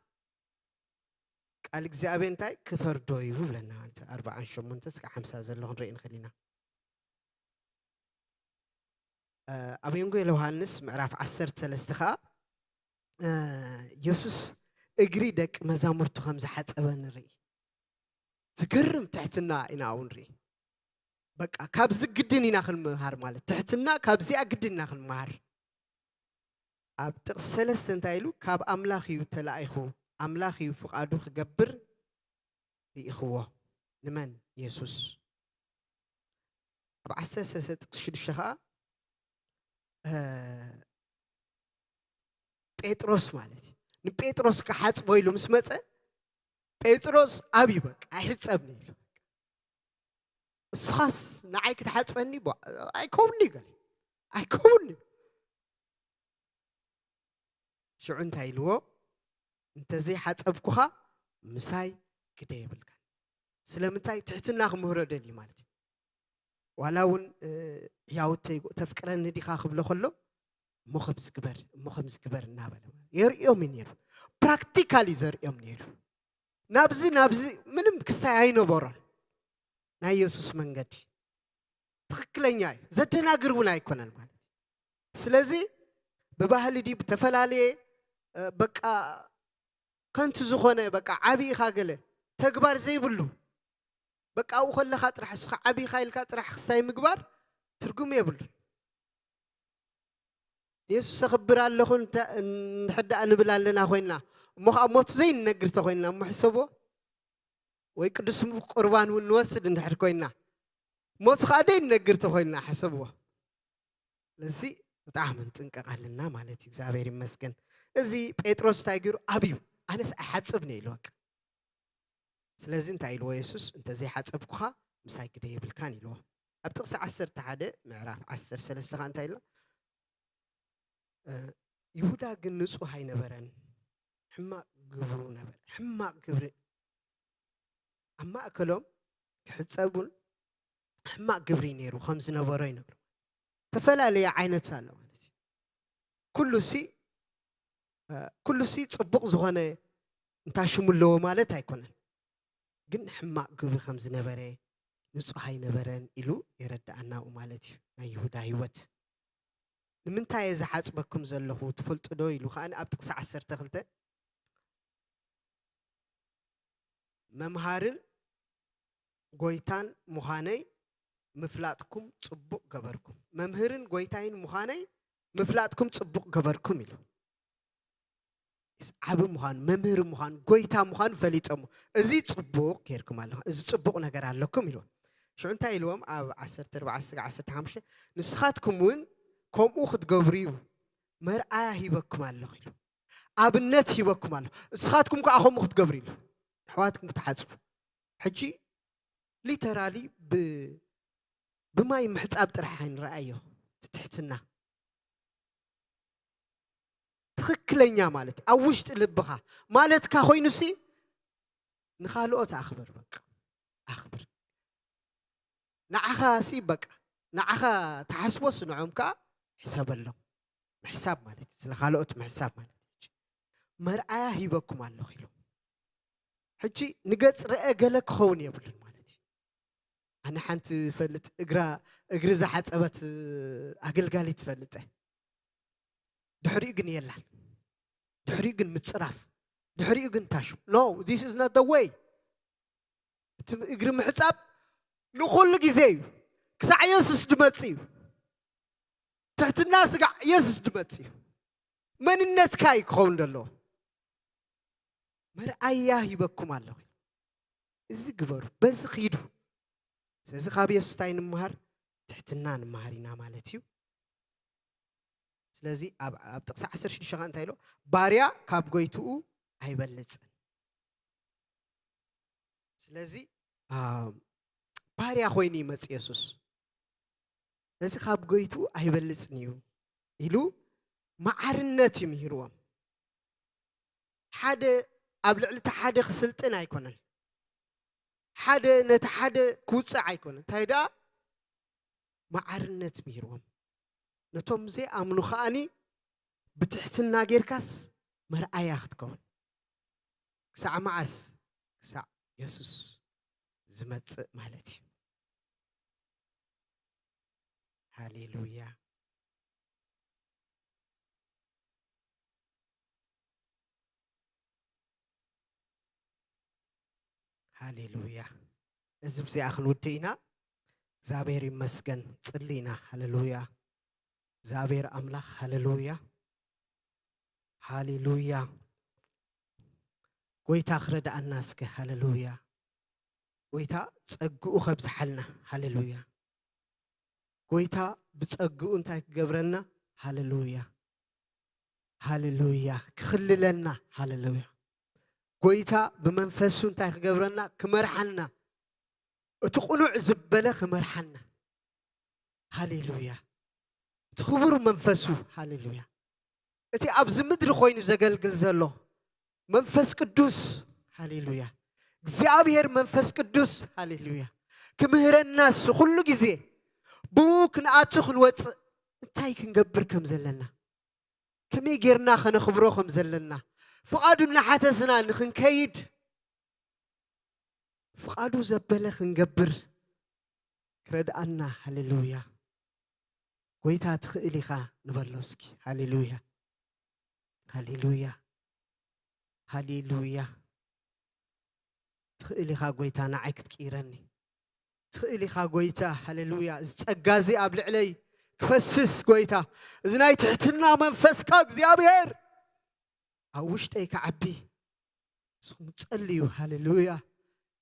ቃል እግዚኣብሔር እንታይ ክፈርዶ እዩ ብለና፣ ኣርባዓን ሸሞንተ እስከ ሓምሳ ዘሎ ክንርኢ ንኽእል ኢና። እ፣ ኣብ ወንጌል ዮሃንስ ምዕራፍ ዓሰርተ ሰለስተ ኸዓ፣ እ፣ የሱስ እግሪ ደቂ መዛሙርቱ ከም ዝሓጸበ ንርኢ። ዝገርም ትሕትና ኢና ኣብኡ ንርኢ። በቃ ካብዚ ግድን ኢና ክንምሃር ማለት፣ ትሕትና ካብዚኣ ግድን ኢና ክንምሃር። ኣብ ጥቕሲ ሰለስተ እንታይ ኢሉ? "ካብ ኣምላኽ እዩ ተላኢኹ፣ ኣምላኽ እዩ ፍቓዱ ክገብር ልኢኽዎ።" ንመን? የሱስ። ኣብ ዓሰርተ ሰለስተ ጥቕሲ ሽዱሽተ ኸዓ፣ እ፣ ጴጥሮስ ማለት እዩ። ንጴጥሮስ ክሓጽቦ ኢሉ ምስ መጸ፣ ጴጥሮስ ኣብዩ በቃ ኣይሕጸብን ኢሉ። "እስኻስ ንዓይ ክትሓጽበኒ?" "ቦ-፣ ኣይከውንኒ" ገለ። "ኣይከውንኒ።" ሽዑ እንታይ ኢልዎ? "እንተዘይሓጸብኩኻ ምሳይ ግደ የብልካን።" ስለምንታይ? ትሕትና ክምህሮ ደልዩ ማለት እዩ። ዋላ እውን፣ እ፣ "ሕያውተይ ተፍቅረኒ ዲኻ?" ክብሎ ከሎ፣ "እሞ ከምዚ ግበር፣ እሞ ከምዚ ግበር" እናበለ ማለት የርእዮም እዩ ነይሩ። ፕራክቲካሊ ዘርእዮም ነይሩ። ናብዚ ናብዚ ምንም ክስታይ ኣይነበሮን። ናይ የሱስ መንገዲ ትኽክለኛ እዩ፣ ዘደናግር እውን ኣይኮነን ማለት እዩ። ስለዚ ብባህሊ ድዩ ብተፈላለየ በቃ ከንቱ ዝኾነ በቃ ዓቢ ኢኻ ገለ ተግባር ዘይብሉ በቃ ኣብኡ ከለኻ ጥራሕ እስኻ ዓቢ ኢኻ ኢልካ ጥራሕ ክስታይ ምግባር ትርጉም የብሉን። የሱስ ኣኽብር ኣለኹ እንድሕር ደኣ ንብል ኣለና ኮይንና እሞ ከዓ ሞቱ ዘይንነግር ተኮይንና እሞ ሕሰብዎ። ወይ ቅዱስ ቁርባን እውን ንወስድ እንድሕር ኮይንና ሞቱ ከዓ ዘይንነግር ተኮይንና ሕሰብዎ። ስለዚ ብጣዕሚ ንጥንቀቕ ኣለና ማለት እዩ። እግዚኣብሔር ይመስገን። እዚ ጴጥሮስ እንታይ ገይሩ ኣብዩ ኣነስ ኣይሓፅብን እየ ኢሉ በቃ። ስለዚ እንታይ ኢልዎ የሱስ? እንተዘይሓፀብኩኻ ምሳይ ግደ የብልካን ኢልዎ። ኣብ ጥቕሲ ዓሰርተ ሓደ ምዕራፍ ዓሰርተ ሰለስተ ከዓ እንታይ ኢልና? ይሁዳ ግን ንጹህ ኣይነበረን፣ ሕማቕ ግብሩ ነበረ። ሕማቕ ግብሪ ኣብ ማእከሎም ክሕጸቡን ሕማቕ ግብሪ ነይሩ ከም ዝነበሮ ይነግሩ። ተፈላለየ ዓይነት ኣሎ ማለት እዩ። ኩሉ ሲ ኩሉ ሲ ጽቡቕ ዝኾነ እንታ ሽሙ ኣለዎ ማለት ኣይኮነን። ግን ሕማቕ ግብሪ ከም ዝነበረ ንጹህ ኣይነበረን ኢሉ የረድኣና ማለት እዩ። ናይ ይሁዳ ህይወት ንምንታይ እየ ዝሓጽበኩም ዘለኹ ትፈልጡ ዶ ኢሉ ከዓ ኣብ ጥቕሲ ዓሰርተ ክልተ መምሃርን ጎይታን ምዃነይ ምፍላጥኩም ጽቡቕ ገበርኩም። መምህርን ጎይታይን ምዃነይ ምፍላጥኩም ጽቡቕ ገበርኩም ኢሉ። ዓቢ ምዃኑ፣ መምህር ምዃኑ፣ ጎይታ ምዃኑ ፈሊጦሞ። እዚ ጽቡቕ ጌርኩም ኣለኹም፣ እዚ ጽቡቕ ነገር ኣለኩም ኢልዎም። ሽዑ እንታይ ኢልዎም? ኣብ ዓሰርተ ኣርባዕተ ስጋ ዓሰርተ ሓሙሽተ ንስኻትኩም እውን ከምኡ ክትገብሩ እዩ መርኣያ ሂበኩም ኣለኹ ኢሉ። ኣብነት ሂበኩም ኣለኹ። ንስኻትኩም ከዓ ከምኡ ክትገብሩ ኢሉ። ኣሕዋትኩም ክትሓጽቡ። ሕጂ ሊተራሊ ብ ብማይ ምሕጻብ ጥራሕ ኣይንረኣዮ። ትሕትና ትኽክለኛ ማለት ኣብ ውሽጢ ልብኻ ማለትካ ኮይኑሲ ንኻልኦት ኣኽብር፣ በቃ ኣኽብር። ንዓኻ ሲ በቃ ንዓኻ ተሓስቦስ ንዖም ከዓ ሕሰበሎም። ምሕሳብ ማለት እዩ፣ ስለ ካልኦት ምሕሳብ ማለት እዩ። መርኣያ ሂበኩም ኣለኹ ኢሉ። ሕጂ ንገጽ ረአ ገለ ክኸውን የብሉን ማለት እዩ። ኣነ ሓንቲ ፈልጥ እግራ እግሪ ዝሓጸበት ኣገልጋሊት ፈልጠ። ድሕሪኡ ግን የላን። ድሕሪኡ ግን ምጽራፍ። ድሕሪኡ ግን ታሹ። No, this is not the way. እቲ እግሪ ምሕጻብ ንኹሉ ግዜ እዩ። ክሳዕ የሱስ ድመጽእ እዩ። ትሕትና ስጋዕ የሱስ ድመጽእ እዩ። መንነትካ እዩ ክኸውን ዘለዎ። መርኣያ ሂበኩም ኣለኹ። እዚ ግበሩ፣ በዚ ኺዱ። ስለዚ ካብ የሱስ እንታይ ንምሃር? ትሕትና ንምሃር ኢና ማለት እዩ። ስለዚ ኣብ ኣብ ጥቕሲ ዓሰርተ ሽዱሽተ ከዓ እንታይ ኢሎ? ባርያ ካብ ጎይትኡ ኣይበልጽን። ስለዚ ባርያ ኮይኑ ይመጽእ የሱስ። እዚ ካብ ጎይትኡ ኣይበልጽን እዩ ኢሉ መዓርነት እዩ ምሂርዎም። ሓደ ኣብ ልዕሊ እቲ ሓደ ክስልጥን ኣይኮነን። ሓደ ነቲ ሓደ ክውፅዕ ኣይኮነን። እንታይ ደኣ መዓርነት ምሂርዎም። ነቶም ዘይኣምኑ ከኣኒ ብትሕትና ጌርካስ መርኣያ ክትከውን። ክሳዕ መዓስ? ክሳዕ የሱስ ዝመጽእ ማለት እዩ። ሃሌሉያ። ሃሌሉያ። እዚ ብዚኣ ክንውድእ ኢና። እግዚኣብሔር ይመስገን። ጽሊ ኢና። ሃሌሉያ። እግዚኣብሔር ኣምላኽ። ሃሌሉያ። ሃሌሉያ። ጎይታ ክረድኣና እስከ። ሃሌሉያ። ጎይታ ጸግኡ ከብዝሓልና። ሃሌሉያ። ጎይታ ብጸግኡ እንታይ ክገብረልና? ሃሌሉያ። ሃሌሉያ። ክኽልለና። ሃሌሉያ። ጎይታ ብመንፈሱ እንታይ ክገብረና? ክመርሓና። እቲ ቅኑዕ ዝበለ ክመርሓና። ሃሌሉያ። እቲ ክቡር መንፈሱ። ሃሌሉያ። እቲ ኣብዚ ምድሪ ኮይኑ ዘገልግል ዘሎ መንፈስ ቅዱስ። ሃሌሉያ። እግዚኣብሔር መንፈስ ቅዱስ። ሃሌሉያ። ክምህረና እሱ ኩሉ ግዜ ብኡ ክንኣቱ ክንወፅእ እንታይ ክንገብር ከም ዘለና፣ ከመይ ጌርና ከነኽብሮ ከም ዘለና፣ ፍቓዱ እናሓተትና ንኽንከይድ ፍቓዱ ዘበለ ክንገብር ክረድኣና። ሃሌሉያ። ጎይታ ትኽእል ኢኻ ንበሎ እስኪ። ሃሌሉያ፣ ሃሌሉያ፣ ሃሌሉያ። ትኽእል ኢኻ ጎይታ ንዓይ ክትቅይረኒ። ትኽእል ኢኻ ጎይታ። ሃሌሉያ። እዚ ጸጋ እዚ ኣብ ልዕለይ ክፈስስ ጎይታ፣ እዚ ናይ ትሕትና መንፈስካ እግዚኣብሔር ኣብ ውሽጠይ ክዓቢ። ንስኹም ጸልዩ። ሃሌሉያ።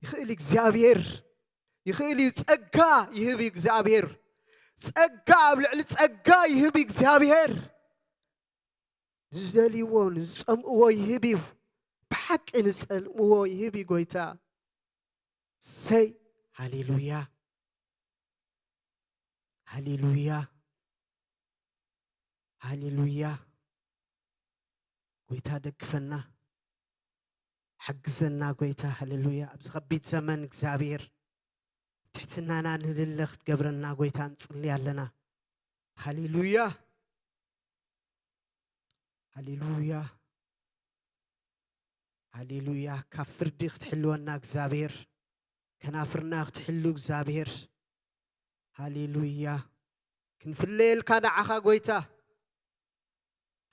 ይኽእል እግዚኣብሔር፣ ይኽእል እዩ። ጸጋ ይህብ እዩ እግዚኣብሔር። ጸጋ ኣብ ልዕሊ ጸጋ ይህብ እዩ እግዚኣብሔር። ንዝደልይዎ ንዝጸምእዎ ይህብ እዩ። ብሓቂ ንዝጸምእዎ ይህብ እዩ ጎይታ። ሰይ። ሃሌሉያ፣ ሃሌሉያ፣ ሃሌሉያ። ጎይታ ደግፈና፣ ሓግዘና ጎይታ። ሃሌሉያ። ኣብዚ ከቢድ ዘመን እግዚኣብሔር ትሕትናና ንልለ ክትገብረና ጎይታ ንጽሊ ኣለና። ሃሌሉያ፣ ሃሌሉያ፣ ሃሌሉያ። ካብ ፍርዲ ክትሕልወና እግዚኣብሔር፣ ከናፍርና ክትሕሉ እግዚኣብሔር። ሃሌሉያ። ክንፍለየልካ ንዓኻ ጎይታ።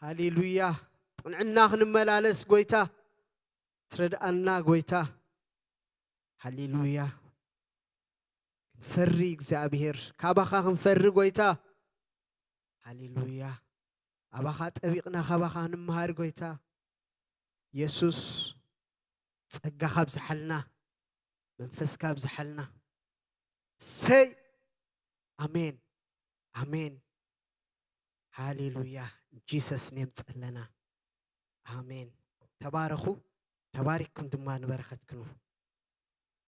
ሃሌሉያ። ብቕንዕና ክንመላለስ ጎይታ፣ ትረድኣና ጎይታ። ሃሌሉያ። ክንፈሪ እግዚኣብሔር፣ ካባኻ ክንፈሪ ጎይታ። ሃሌሉያ። ኣባኻ ጠቢቕና ካባኻ ንምሃር ጎይታ። የሱስ፣ ጸጋኻ ኣብዝሓልና፣ መንፈስካ ኣብዝሓልና። ሰይ። ኣሜን፣ ኣሜን። ሃሌሉያ። ጂሰስ ኔም ጸለና። ኣሜን። ተባረኹ። ተባሪክኩም ድማ ንበረኸት ክንው።